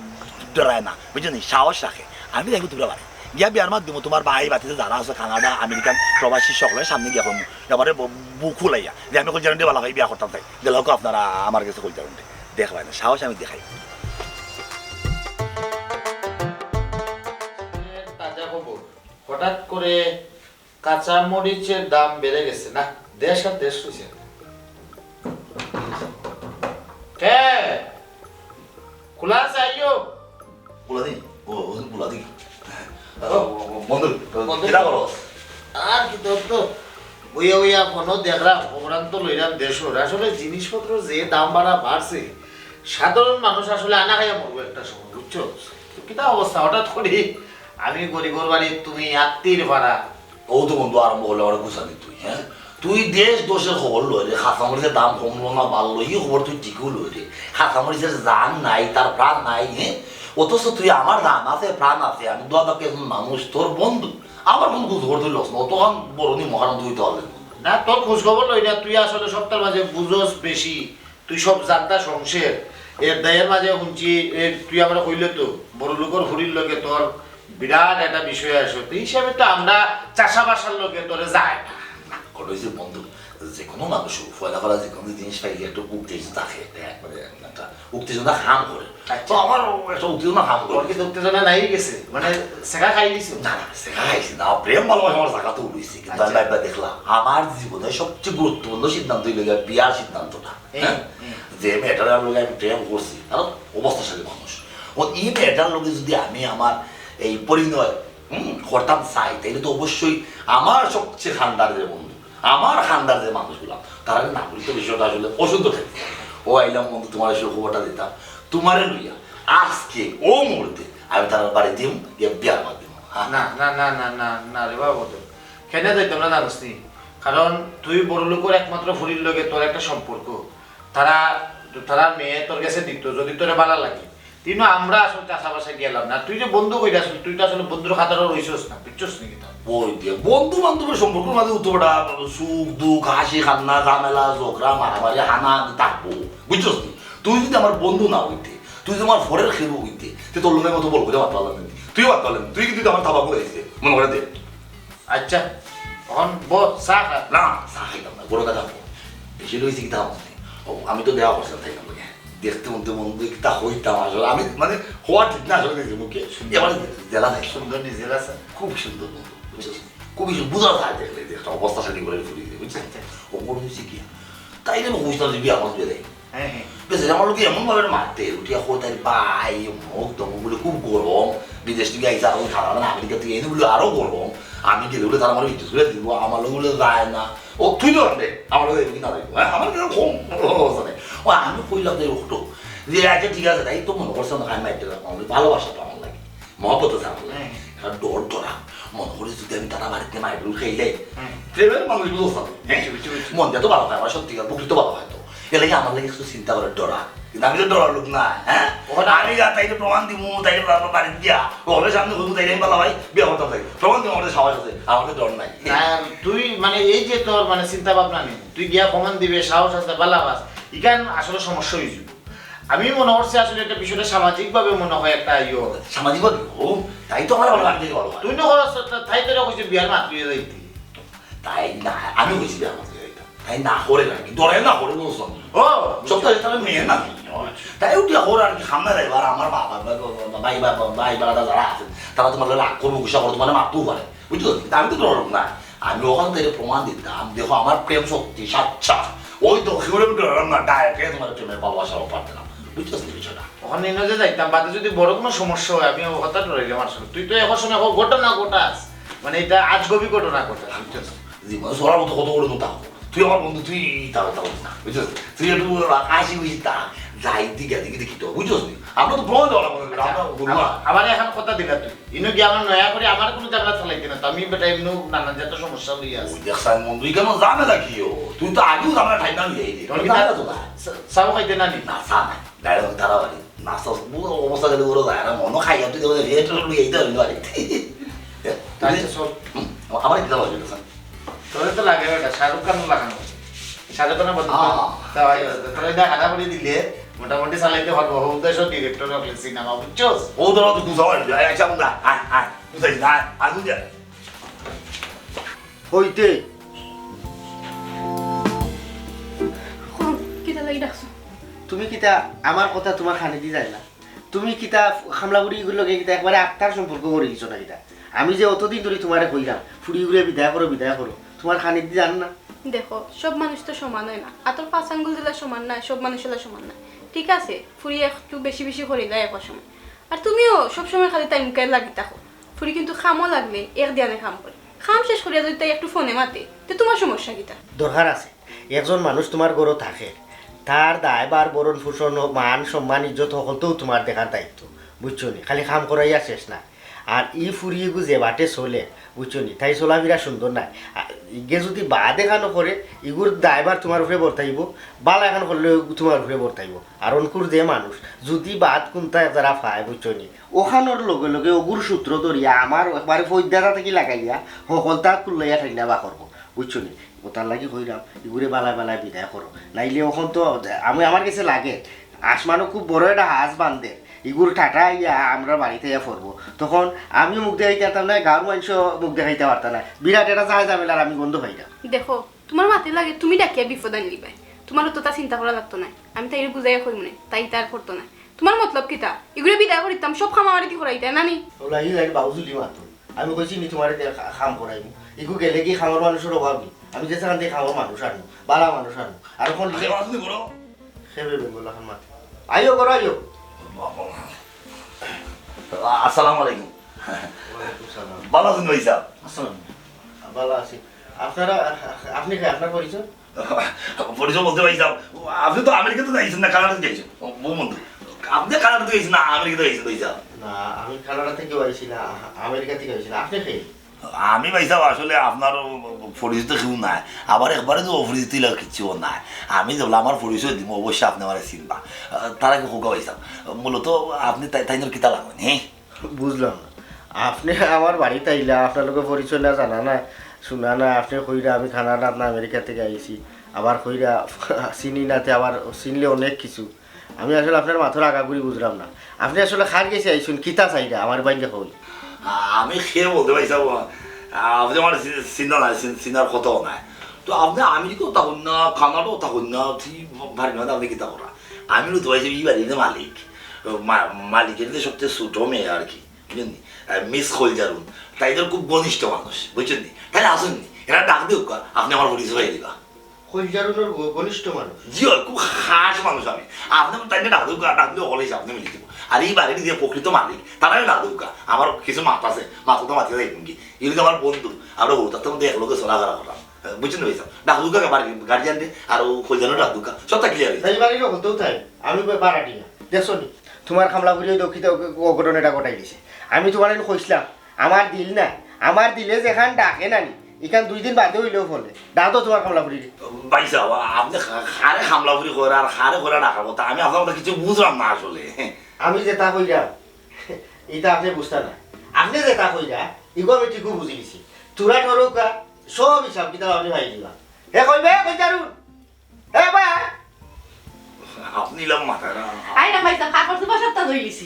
ডরায় না, বুঝছো নি? সাহস রাখে। আমি যাইমু তুমরার বাড়ি। গিয়া বিয়ার মাত দিমু, তুমার ভাই ভাতিজা যারা আছে কানাডা, আমেরিকান প্রবাসী, সকলর সামনে গিয়া কইমু, এবারে ব-, বুক ফুলাইয়া যে আমি কইলজাররে ভালা পাই, বিয়া করতাম চাই। দেখো আপনারা আমার গেছে কইলজাররে। দেখবায় না, সাহস আমি দেখাই। তাজা খবর, হঠাৎ করে কাঁচা মরিচের দাম বেড়ে গেছে না, দেশ আর দেশ অইছে। কে? খোলা আছে, আইও। খোলা দি? ও, ও, খোলা দি। ও, ও, বন্ধু, বন্ধু। কিতা করো? আর কিতা তো, বইয়া বইয়া ফোনো দেখরাম, খবরান তো লইরাম দেশর। আসলে জিনিসপত্র যে দাম বাড়া বাড়ছে, সাধারণ মানুষ আসলে আনা খাইয়া মরবো একটা সময়, বুঝছো? তো কিতা অবস্থা? হঠাৎ করি আমি গরিবর বাড়ি, তুমি আত্তির পাড়া। ও তো বন্ধু আরম্ভ করলে আমার গুছা দিত তুই, হ্যাঁ? তুই দেশ দেশের খবর লয় রে, কাঁচামরিচের দাম কমলো না বাড়লো, ই খবর তুই ঠিকও লয় রে। কাঁচামরিচের জান নাই, তার প্রাণ নাই, হ্যাঁ? অথচ তুই আমার জান আছে, প্রাণ আছে, আমি দোয়া তাকে একজন মানুষ, তোর বন্ধু, আমার কোন খোঁজ খবর তুই লস না, অতখান বড় নি মহান তুই তো হলে। না, তোর খোঁজ খবর লই না, তুই আসলে সবটার মাঝে বুঝস বেশি, তুই সব জানতা সংসার। এর দায়ের মাঝে শুনছি, এ, তুই আমরা কইলে তো, বড় লোকর ফুরির লগে তোর বিরাট একটা বিষয় আছে। তো এই হিসাবে তো আমরা চাষাবাসার লগে তোরে যায় না। না, ওটা হইছে বন্ধু, যে কোনো মানুষ হোক, পয়লা পয়লা যে কোনো জিনিস পাইলে একটু উত্তেজিত থাকে, একটা একবারে একটা উত্তেজনা কাম করে। আচ্ছা। তো আমারও একটা উত্তেজনা কাম করে। তোর কিন্তু উত্তেজনা নাই গেছে, মানে, সেকা খাই দিছো? না, না, সেকা খাইছি না, প্রেম ভালোবাসা আমার জায়গা তো উঠেছি, কিন্তু আমি আচ্ছা। একবার দেখলাম, আমার জীবনে সবচেয়ে গুরুত্বপূর্ণ সিদ্ধান্ত হইল গিয়া বিয়ার সিদ্ধান্তটা। হুম, হ্যাঁ? হুম। যে মেয়েটার লগে আমি প্রেম করছি, কারণ অবস্থাশালী মানুষ। ও এই মেয়েটার লগে যদি আমি আমার এই পরিণয়, হুম, করতাম চাই, তাইলে তো অবশ্যই আমার সবচেয়ে খান্দার যে বন্ধু, আমার খান্দার যে মানুষগুলা, তারা না বলি তো বিষয়টা আসলে অসুন্দর থাকে। ও আইলাম বন্ধু, তোমার সুখবরটা দিতাম, তোমারে লইয়া আজকে ও মুহূর্তে আমি তার বাড়ি দিম, গিয়ে বিয়ার মাত দিম। হ্যাঁ। না, না, না, না, না, না রে বাবা, বন্ধু। কেনে যাইতাম না জানোস নি? কারণ তুই বড় লোকর একমাত্র ফুরির লগে তোর একটা সম্পর্ক। তারা, তারা মেয়ে তোর গেছে দিত, যদি তোরে ভালা লাগে। তিনও আমরা আসলে চাষাবাসে গেলাম না। তুই যে বন্ধু কইরা আসলে, তুই তো আসলে বন্ধুর খাতারও রইছস না, বুঝছস নি কিতা? ওই যে বন্ধু বান্ধবের সম্পর্কর মাঝে উঠোটা, সুখ দুঃখ, হাসি কান্না, ঝামেলা, ঝগড়া, মারামারি, হানাহানি থাকবো, বুঝছস নি? তুই যদি আমার বন্ধু না হইতে, তুই যদি আমার ফরের খেলবো হইতে, তুই তোর লোকের মতো বল করে মারতে পারলাম না। তুইও মারতে পারলাম না। তুই কিন্তু আমার থাবা করে দিতে, মনে করে দে। আচ্ছা, এখন বস, চা খা। না, চা খাইতাম না, বড় কথা বল। বেশি রয়েছে কিতা আমার? ও, আমি তো দেওয়া করছিলাম, তাই না? দেখতে মনতে মন দিয়ে কিতা হইতাম আসলে। আমি মানে হওয়া ঠিক না আসলে নিজের মুখে। এবার জেলা নাই। সুন্দর নি জেলা, স্যার। খুব সুন্দর বন্ধু, বুঝছিস? খুবই সুন্দর, বুঝা যায় দেখলে, যে একটা অবস্থা শালী করে ফুরিয়ে দিয়ে, বুঝছিস? আচ্ছা। ও বড় হয়েছে কি? তাই আমি বুঝতাম যে বিয়ে আমার বিয়ে দেয়। হ্যাঁ, হ্যাঁ। বেশ, আমার লোকে এমন ভাবে মারতে, উঠিয়া কো তাই ভাই, মুখ দম বলে খুব গরম, বিদেশ থেকে আইসা, এখন খানা দানা আমেরিকা থেকে এনে বলে আরো গরম, আমি গেলে বলে তারা আমার বিদ্যুৎ করে দিব, আমার লোক বলে যায় না, ও তুই তো আনবে, আমার লোক এমনি না দেখবো, হ্যাঁ, আমার কিরকম কম অবস্থা নেই। ও আমি কইলাম যে ওটো, যে আচ্ছা ঠিক আছে, তাই তো মনে করছে না, আমি মাইতে পারলাম, ভালোবাসা তো আমার লাগে, মহব্বত আছে আমার লাগে, হ্যাঁ। একটা ডর ডরা, মনে করি যদি আমি তারা বাড়িতে মাইরুল খাইলে, হ্যাঁ। প্রেমের মানুষ বুঝো না, হ্যাঁ? বুঝছি, বুঝছি। মন দিয়ে তো ভালো হয়, আমার সত্যিকার প্রকৃত ভালো হয় তো। এর লাগে আমার লাগে একটু চিন্তা করে ডরা। কিন্তু আমি তো ডরার লোক না, হ্যাঁ? ওখানে আমি যা তাইলে প্রমাণ দিমু, তাইলে বাবা বাড়ি দিয়া, ও হবে সামনে হইব, তাইলে আমি বলা ভাই, বিয়ে করতাম তাই। প্রমাণ দিমু, আমাদের সাহস আছে, আমাদের ডর নাই। না, তুই মানে এই যে তোর মানে চিন্তা ভাবনা নেই, তুই গিয়া প্রমাণ দিবে, সাহস আছে, বালা বাস। ইখান আসলে সমস্যা হয়ে যাবে। আমি মনে করছি আসলে একটা বিষয়টা সামাজিকভাবে মনে হয় একটা ইয়ে হবে। সামাজিকভাবে? ও, তাই তো আমার ভালো লাগে, ভালো হয়। তুই না করস, তা-, তাই তোরা কইছে বিয়ার মাত লইয়া যাইতে। তাই না, আমি কইছি বিয়ার মাত লইয়া যাইতাম। তাই না করে না, কি ডরে না করে বলছো? ও, সব তো এটা মেয়ে না। তাই উঠিয়া করে আর কি, সামনে যাইবার আমার বাবা, বা-, বা-, বা-, ভাই, বা-, বা-, ভাই, বাড়াটা যারা আছেন, তারা তোমার লগে রাগ করবো, গুসা করবো, তোমার মারতেও পারে। বুঝছো? কিন্তু আমি তো ডর না। আমি ওখান থেকে প্রমাণ দিতাম, দেখো আমার প্রেম সত্যি, সাচ্চা। ওই তো কেউ আমি ডরালাম না, ডাইরেক্ট তোমার প্রেমের ভালোবাসা অফার দিলাম। বুঝছো তো বিষয়টা? ওখানে ইনো যে যাইতাম, বাদে যদি বড় কোনো সমস্যা হয়, আমি ও কথা ডরাইলাম আসলে। তুই তো এখন শুনে এখন ঘটনা ঘটাস। মানে, এটা আজগবি ঘটনা ঘটে, বুঝছস? জীবনে চলার মতো কত বড় কথা। তুই আমার বন্ধু, তুই তা, তা বলিস না, বুঝছস? তুই একটু হাসি খুশি তা, যাই দিকে দেখি দেখি তো, বুঝছস নি? আমরা তো ভ্রমণ যাওয়া লাগবে, আমরা ঘুরবো না। আমার এখন কথা দিলা তুই, ইনো কি আমার নয়া করে আমার কোনো ঝামেলা চালাইতে না, তো আমি বেটা এমনি নানান জাতের সমস্যা লইয়া আছি। ওই দেখ সাইন বন্ধু, এখানে ঝামেলা কি ও? তুই তো আগেও ঝামেলা ঠাই না নিয়ে আইলি। তোর কি ঝামেলা তা-, তো না। চা-, চাও খাইতে না নি? না, চা নাই। ডাইরেক্ট তারা বাড়ি। নাস্তা বুঝো অবস্থা গেলে ওরা যায় না, মনো খাই, তুই তো রেট লুই এই তো হইল আরে। তাই তো চল। হুম, আমার একটা লাগে না, স্যার। তোরে তো লাগে ওটা, শাহরুখ খান লাগানো। শাহরুখ খানের বদল। হ্যাঁ। তা ভাই, তোরা এটা হাঁটাহাঁটি দিলে মোটামুটি চালাইতে পারবো। ও দেশও ডিরেক্টর অকলে সিনেমা, বুঝছস? ও ধরো তো বুঝাও, আয়, আয়, আয়, আয়, বুঝাই না, আয়, আয়, বুঝাই। হইতে। হুম, কিতা লাগি ডাকছো? তুমি কিতা আমার কথা তোমার কানে দি যায় না? তুমি কিতা কামলা ফুড়ি ইগুর লগে কিতা একবারে আত্মার সম্পর্ক করি দিছো না কিতা? আমি যে অতদিন ধরি তোমারে কইলাম, ফুড়ি ইগুরে বিদায় করো, বিদায় করো, তোমার কানে দি যার না? দেখো, সব মানুষ তো সমান অয় না, আতর পাঁচ আঙ্গুল দিলা সমান নায়, সব মানুষ অলা সমান নায়। ঠিক আছে, ফুড়ি একটু বেশি বেশি করি দেয় এক সময়, আর তুমিও সব সময় খালি তাই মুখে লাগি থাকো। ফুড়ি কিন্তু কামো লাগলে এক ধ্যানে কাম করে। কাম শেষ করিয়া যদি তাই একটু ফোনে মাতে, তে তোমার সমস্যা কিতা? দরকার আছে, একজন মানুষ তোমার ঘরো থাকে, তার দায়ভার, ভরণ পোষণ, মান সম্মান, ইজ্জত হকলতাউ তোমার দেখার দায়িত্ব, বুঝছো নি? খালি কাম করাইয়া শেষ না। আর ই ফুড়ি ইগু যে বাটে চলে, বুঝছো নি? তাই চলাফিরা সুন্দর নায়। আর ইগে যদি বাদ এখানো করে, ইগুর দায়ভার তোমার উপরে বর্তাইবো, বালা এখান করলে তোমার উপরে বর্তাইবো। আর অনকুর যে মানুষ, যদি বাদ কুন্তা যারা পায়, বুঝছো নি? ওখানোর লগে লগে ওগুর সূত্র ধরিয়া আমার একবারে ফৈদ্দাটা থাকি লাগাইয়া হকলতা কুল্লাইয়া ঠান্ডা বা করবো, বুঝছো নি? ওটার লাগি কইলাম, ইগুরে বালায় বালায় বিদায় করো, নাইলে ওখান তো আমি, আমার গেছে লাগে, আসমানো খুব বড় একটা হাঁস বান্ধে, ইগুর ঠাটা আইয়া আমরা বাড়িত আইয়া পড়বো, তখন আমিও মুখ দেখাইতে পারতাম না, গাঁওর মানুষও মুখ দেখাইতে পারতা না, বিরাট একটা যায় ঝামেলার আমি গন্ধ পাইলাম। দেখো, তোমার মাতে লাগে তুমি ডাকিয়া বিপদ আনলিবায়, তোমার অতটা চিন্তা করা লাগতো নায়, আমি তাইরে বুঝাইয়া কইমুনে, তাই তার করতো নায়। তোমার মতলব কিতা? ইগুরে বিদায় করিতাম, সব কাম আমারে দি করাইতায় না নি? ওলা, ই লাইন বাউজুলি মাতো। আমি কইছি নি তোমারে দিয়া কা-, কাম করাইমু। ইগু গেলে কি কামর মানুষর অভাব নি? আমি যে সেখান থাকি কামর মানুষ আনমু, বালা মানুষ আনমু। আর অখন আরে, বাউজুলি করো। খেবে বেঙ্গল এখন মাতে। আইও, করো, আইও। আসসালামু আলাইকুম। ওয়ালাইকুম সালাম। বালা আছইন ভাইসাব? আসসালাম। বালা আছি। আপনারা, আপনি কে? আপনার পরিচয়? পরিচয় বলতে ভাইসাব, আপনি তো আমেরিকাত আইছইন না, কানাডাত আইছইন। ও, বউ বন্ধু, আপনি কানাডাত আইছইন না, আমেরিকাত আইছইন ভাইসাব? না, আমি কানাডা থাকিও আইছি না, আমেরিকা থাকিও আইছি না। আপনি কে? আমি ভাইসাব আসলে আপনার পরিচিত কেউ নায়, আবার একবারে তো অপরিচিত ইলা কিচ্ছু নাই। আমি যেবলা আমার পরিচয় দিমু, অবশ্যই আপনি আমারে চিনবা। আহ, তার আগে কউক্কা ভাইসাব, মূলত আপনি তাই, তাইনর কিতা লাগইন, হে? বুঝলাম না। আপনি আমার বাড়িত আইলা, আপনার লগে পরিচয় না, জানা না, শুনা না, আপনি কইরা আমি কানাডা না আমেরিকা থাকি আইছি, আবার কইরা চিনি না, তে আবার চিনলে অনেক কিছু। আমি আসলে আপনার মাতর আগাগুড়ি বুঝলাম না। আপনি আসলে কার গেছে আইছইন, কিতা চাইরা, আমারে ভাঙ্গিয়া কইন। আমি কে বলতে ভাইসাব, আপনি আমারে চি-, চিনতা নায়, চিন-, চিনার কথাও নায়। তো আপনি আমেরিকাও থাকইন না, কানাডাও থাকইন না, তুই পারবি না, আপনি কিতা করা? আমি তো ভাইসাব ই বাড়ির মালিক। মা-, মালিকের যে সবচেয়ে ছোট মেয়ে আর কি, বুঝলেন নি? আহ, মিস খোলজারুন, তাইনর খুব ঘনিষ্ঠ মানুষ, বুঝছেন নি? তাইলে আসুন নি, এরা ডাক দেউক্কা, আপনি আমার পরিচয় দিবা। খোলজারুনর ঘ-, ঘনিষ্ঠ মানুষ? জি অয়, খুব খাস মানুষ আমি। আপনি তাইনরে ডাক দেউক্কা, ডাক দিলে অকলেই আপনি মিলি দিব। আর ই বাড়ির যে প্রকৃত মালিক, তারারে ডাক দেউক্কা। আমার কিছু মাত আছে, মাত তো মাতিয়া যাইব কি? ইনি তো আমার বন্ধু, আমরা হঠাৎ মধ্যে একলগে চলাফেরা করলাম। বুঝছেন নি ভাইসাব? ডাক দেউক্কা বাড়ির গার্জিয়ানরে, আর ও খোলজারুনরে ডাক দেউক্কা। সবটা ক্লিয়ার অইছে। তাই বাড়ির হকলতাউ তাই, আমি বা-, বাড়াটি না। দেখছো নি? তোমার কামলা ফুড়িয়ে দক্ষিতে অঘটন এটা ঘটাই দিছে। আমি তোমারে কইছিলাম, আমার দিল না, আমার দিলে যেখান ডাকে না নি, ইখান দুই দিন বাদে অইলেও ফলে। ডাক দেও তোমার কামলা ফুড়িরে। ভাইসাব, আপনি কা-, কারে কামলা ফুড়ি কইরা আর কারে কইরা ডাকার কথা, আমি আপনার কথা কিছু বুঝলাম না আসলে। আমি যেটা কইরাম, ইটা আপনি বুঝতা না। আপনি যেটা কইরা, ইগু আমি ঠিকউ বুঝি গেছি। থুড়া ঠরৌকা, সব হিসাব কিতাব আপনি পাই দিবা। হে কইবে, কই যারুন? হে বা? আপনি ইলা মাথায় না। আই না ভাইসাব, কাপড় চোপড় সবটা ধুই গেছি।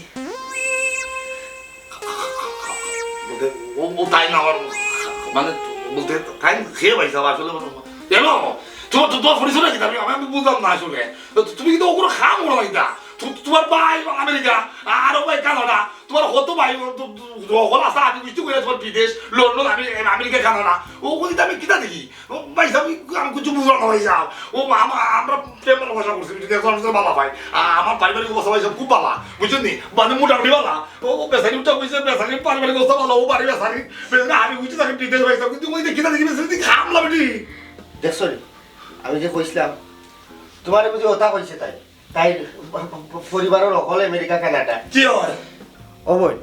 বলতে, ও, ও তাই না, আমার মানে, বলতে, তাই কে ভাইসাব আসলে? কেন? তোমার, তোমার পরিচয় কিতা? আমি, আমি বুঝলাম না আসলে। তো তুমি কিন্তু ওগুলো খাম ওরা এটা। তো তোমার ভাই আমেরিকা, আরো ভাই কানাডা, তোমার কত ভাই, ও তো, তো, তো, ওগুলো আছে, আমি বুঝতে কইরা তোমার বিদেশ, লন্ডন, আমি, আমেরিকা, কানাডা। ও বলি, আমি কিতা দেখি? ও ভাইসাব, আমি, আমি কিছু বুঝলাম না ভাইসাব। ও আমা-, আমরা প্রেম পয়সা করছি, বিটি দেখো, আমি তো বালা পাই। আ-, আমার পারিবারিক অবস্থা ভাইসাব খুব বালা, বুঝছইন নি? মানে মোটামুটি বালা। ও, ও বেচারি উঠা কইছে, বেচারি পারিবারিক অবস্থা বালা, ও বাড়ি বেচারি, বেচারি হারি উঠছে, তাকে বিদেশ ভাইসাব। কিন্তু ওই দেখি না, দেখি বেচারি দেখি খামলা বেটি। দেখছো নি? আমি যে কইছিলাম, তোমারে বুঝি ওটা কইছে তাই? তাই পরিবারর হকল আমেরিকা, কানাডা। কি হয়? ও বইন,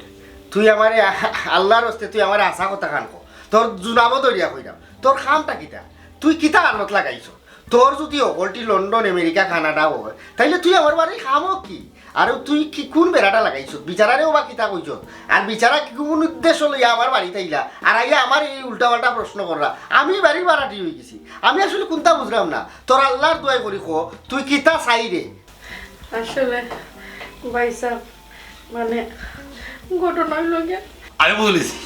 তুই আমারে আ-, আল্লাহর হস্তে তুই আমারে আশা কথা খান ক। তোর জুনাবো দরিয়া কইরাম। তোর খামটা কিতা? তুই কিতা আনত লাগাইছো? তোর যদি হকলটি লন্ডন, আমেরিকা, কানাডা হয়, তাইলে তুই আমার বাড়ি খামো কি? আর তুই কি কোন বেড়াটা লাগাইছো? বিচারারেও বা কিতা কইছো? আর বিচারা কি কোন উদ্দেশ্য লইয়া আমার বাড়িত আইলা? আর আইয়া আমার এই উল্টাপাল্টা প্রশ্ন কররা। আমি বাড়ির ভাড়াটি হয়ে গেছি। আমি আসলে কোনটা বুঝলাম না। তোর আল্লাহর দোয়াই করি ক, তুই কিতা চাই রে? আসলে ভাইসাব, মানে, ঘটনা হইল গিয়া। আমি বুঝলিছি,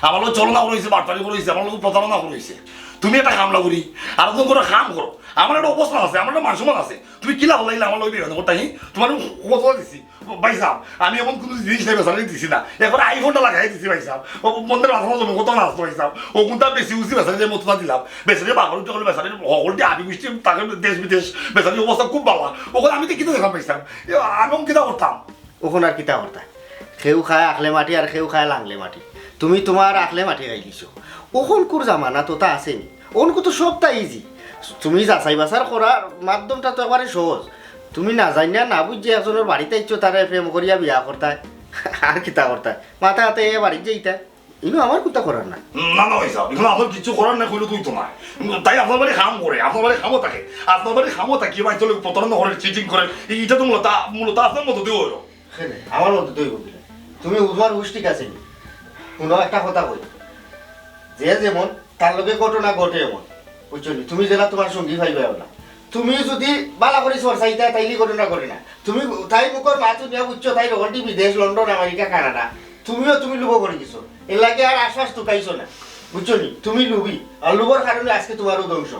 আমার লোক চলনা করেছে, বাটপারি করেছে, আমার লোক প্রতারণা করেছে। তুমি একটা কামলা করি, আর তো করে কাম করো। আমার একটা অবস্থান আছে, আমার একটা মান সম্মান আছে। তুমি কিলা হলাইলে আমার লোক বিয়ে করতে, তোমার আমি কথা দিছি। ভাইসাব, আমি এমন কোনো জিনিস নাই বেচারি দিছি না। একবার আইফোনটা লাগাই দিছি ভাইসাব। ও বন্ধের মাথা জমে কত না আসতো ভাইসাব। ও কোনটা বেশি উচি বেচারি যে মতো দিলাম। বেচারি বাবার উঠে করলে বেচারি হকলটি আবি গুষ্টি তাকে দেশ বিদেশ বেচারি অবস্থা খুব বালা। ওখানে আমি তো কিতা দেখলাম ভাইসাব। এ, আমি এখন কিতা করতাম? ওখানে আর কিতা করতাম? কেউ খায় আখলে মাটি আর কেউ খায় লাংলে মাটি। তুমি তোমার আখলে মাটি খাই দিছো। ওখানকুর জামানা তো তা আছেনি। ওখানকু তো সবটা ইজি। তুমি যাচাই বাছার করার মাধ্যমটা তো একবারে সহজ। তুমি না জানিয়া না বুঝিয়া একজনের বাড়িত আইছো, তারে প্রেম করিয়া বিয়া করতায়, আর কিতা করতায়? মাথায় হাতে এ বাড়িত যাইতায়। ইনো আমার কুন্তা করার নাই। না, না, ভাইসাব, ইনো আমার কিচ্ছু করার নাই, কইলে তুই তো নাই। তাই আপনার বাড়ি কাম করে, আপনার বাড়ি কামো থাকে, আপনার বাড়ি কামো থাকে, ভাই, চলে প্রতারণা করে, চিটিং করে, ইটা তো মূলত, মূলত আপনার মতো দিয়ে হইল। কেনে? আমার মতো তো হইব কিনা? তুমি তোমার হুশ ঠিক আছে নি? শুনো একটা কথা কই, যে যেমন তার লগে ঘটনা ঘটে এমন, বুঝছো নি? তুমি যেটা তোমার সঙ্গী পাইবে না, তুমি যদি বালা করি চর্চাইতা তাইলে ঘটনা ঘটে না। তুমি তাই মুখর মাত শুনিয়া বুঝছো, তাই রকমটি বিদেশ, লন্ডন, আমেরিকা, কানাডা, তুমিও তুমি লুবো করে দিছো। এর লাগে আর আশ্বাস তুকাইছো না, বুঝছো নি? তুমি লুবি, আর লুবর কারণে আজকে তোমারও ধ্বংস।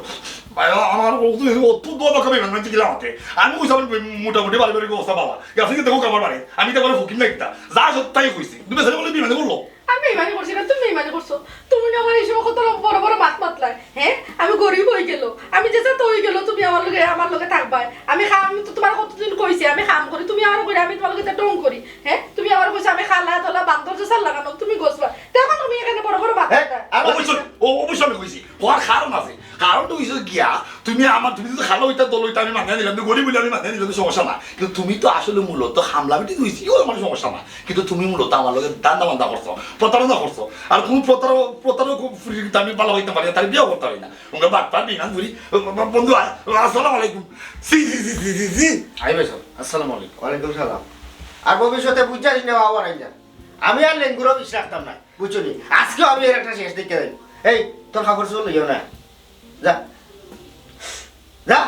ভাই, আমার অত, অত দোয়া দরকার ভাই, মানে, কিলা মাতে? আমি কইছি আমার মোটামুটি পারিবারিক অবস্থা বালা। আপনি দেখো আমার বাড়ি, আমি তো আমার ফকির না কিতা। যা সত্য তাই কইছি। তুমি বেচারি বলে বিমানে বললো। আমি বেইমানি করছি না, তুমি বেইমানি করছো। তুমি না আমার এই সময় কত বড় বড় মাত মাতলায়, হ্যাঁ? আমি গরিব হয়ে গেল, আমি যে যাতে হয়ে গেল, তুমি আমার লগে, আমার লগে থাকবায়। আমি কাম, আমি তো তোমার কতদিন কইছি, আমি কাম করি, তুমি আমার করি, আমি তোমার লগে ঢং করি, হ্যাঁ? তুমি আমার কইছো আমি খালা, দলা, বান্দর, যে সাল লাগানো, তুমি গছবা। তো এখন তুমি এখানে বড় বড় মাত হ্যাঁ, মাতলায়। আর অবশ্যই, ও, অবশ্যই আমি কইছি। ওর কারণ আছে। কারণটা হইছে গিয়া, তুমি আমার, তুমি যদি খালা হইতা, দল হইতা, আমি মানিয়া নিলাম, তুমি গরিব হইলে আমি মানিয়া নিলাম, সমস্যা না। কিন্তু তুমি তো আসলে মূলত কামলা বেটি হইছি, ও আমার সমস্যা না। কিন্তু তুমি মূলত আমার লগে ধান্দা বান্দা করছো, প্রতারণা করছো। আর কোন প্রতারক, প্রতারক কিন্তু আমি ভালো হইতে পারি না, তার বিয়ে করতে হয় না। ওকে বাটপার বিমান করি, বন্ধু আয়, আসসালামু আলাইকুম। জি, জি, জি, জি, জি, জি। আইবে সব। আসসালামু আলাইকুম। ওয়ালাইকুম সালাম। আর ভবিষ্যতে বুঝা দিন না, বাবা, রাইন না। আমি আর লেঙ্গুরও বিষ রাখতাম না, বুঝছো নি? আজকেও আমি এর একটা শেষ দেখে দেব। এই, তোর কাপড় চোপড় লইও না। যা। যা।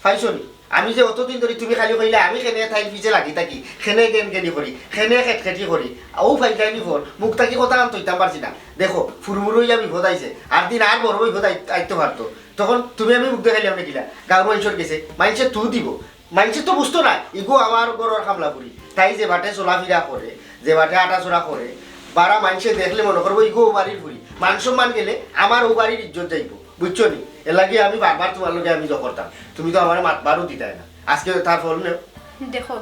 পাইছো নি? আমি যে অতদিন ধরে তুমি খালি কইলে আমি কেনে তাইর পিছে লাগি থাকি, কেনে গেন গেনি করি, কেনে খেটখেটি করি। ও ফাইটাইনি ফোন, মুখ থাকি কথা আনতে হইতাম পারছি না। দেখো, ফুরমুরু হইয়া বিপদ আইছে। আর দিন আর বড় বিপদ আই-, আইতে পারতো। তখন তুমি আমি মুখ দেখাইলাম না কিলা? গাঁর মানুষের গেছে, মানুষে তু দিব। মাইনষে তো বুঝতো না, ইগু আমার ঘরর কামলা ফুরি। তাই যে বাটে চলাফিরা করে, যে বাটে আটাচলা করে, বারা মাইনষে দেখলে মনে করবো ইগু ও বাড়ির ফুরি। মান সম্মান গেলে আমার ও বাড়ির ইজ্জত যাইবো, বুঝছো নি? এর লাগি আমি বারবার তোমার লগে আমি জকরতাম, তুমি তো আমার মাতবারও দিতায় না। আজকে তার ফল নেও। দেখো,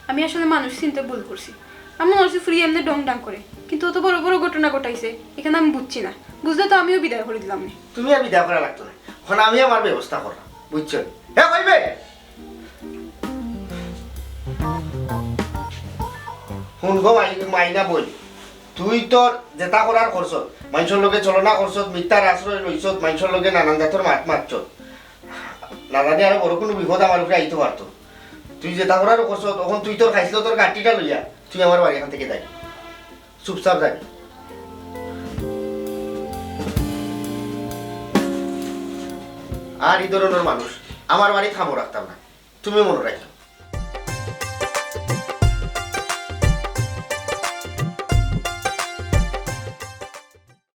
আমি আসলে মানুষ চিনতে ভুল করছি। আমি মনে করছি ফুরি এমনি ডং ডাং করে, কিন্তু অত বড় বড় ঘটনা ঘটাইছে, এখানে আমি বুঝছি না। বুঝলে তো আমিও বিদায় করে দিলাম নে। তুমি আর বিদায় করা লাগতো না, এখন আমি আমার ব্যবস্থা করলাম, বুঝছো নি? হে কইবে হুন গো মাই-, মাইনা বইন, তুই তোর যেতা করার করছত, মাইনষর লগে ছলনা করছত, মিথ্যার আশ্রয় লইছত, মাইনষর লগে নানান জাতর মাত মাতছত। না জানি আরো বড় কুনু বিপদ আমার উপরে আইতো পারতো। তুই যেতা করার করছত, অখন তুই তোর খাইছলত তোর গাট্টিটা লইয়া তুই আমার বাড়ি এখান থাকি যাবি, চুপচাপ যাবি। আর ই ধরনর মানুষ আমার বাড়িত কামো রাখতাম না। তুমি মনো রাখিও।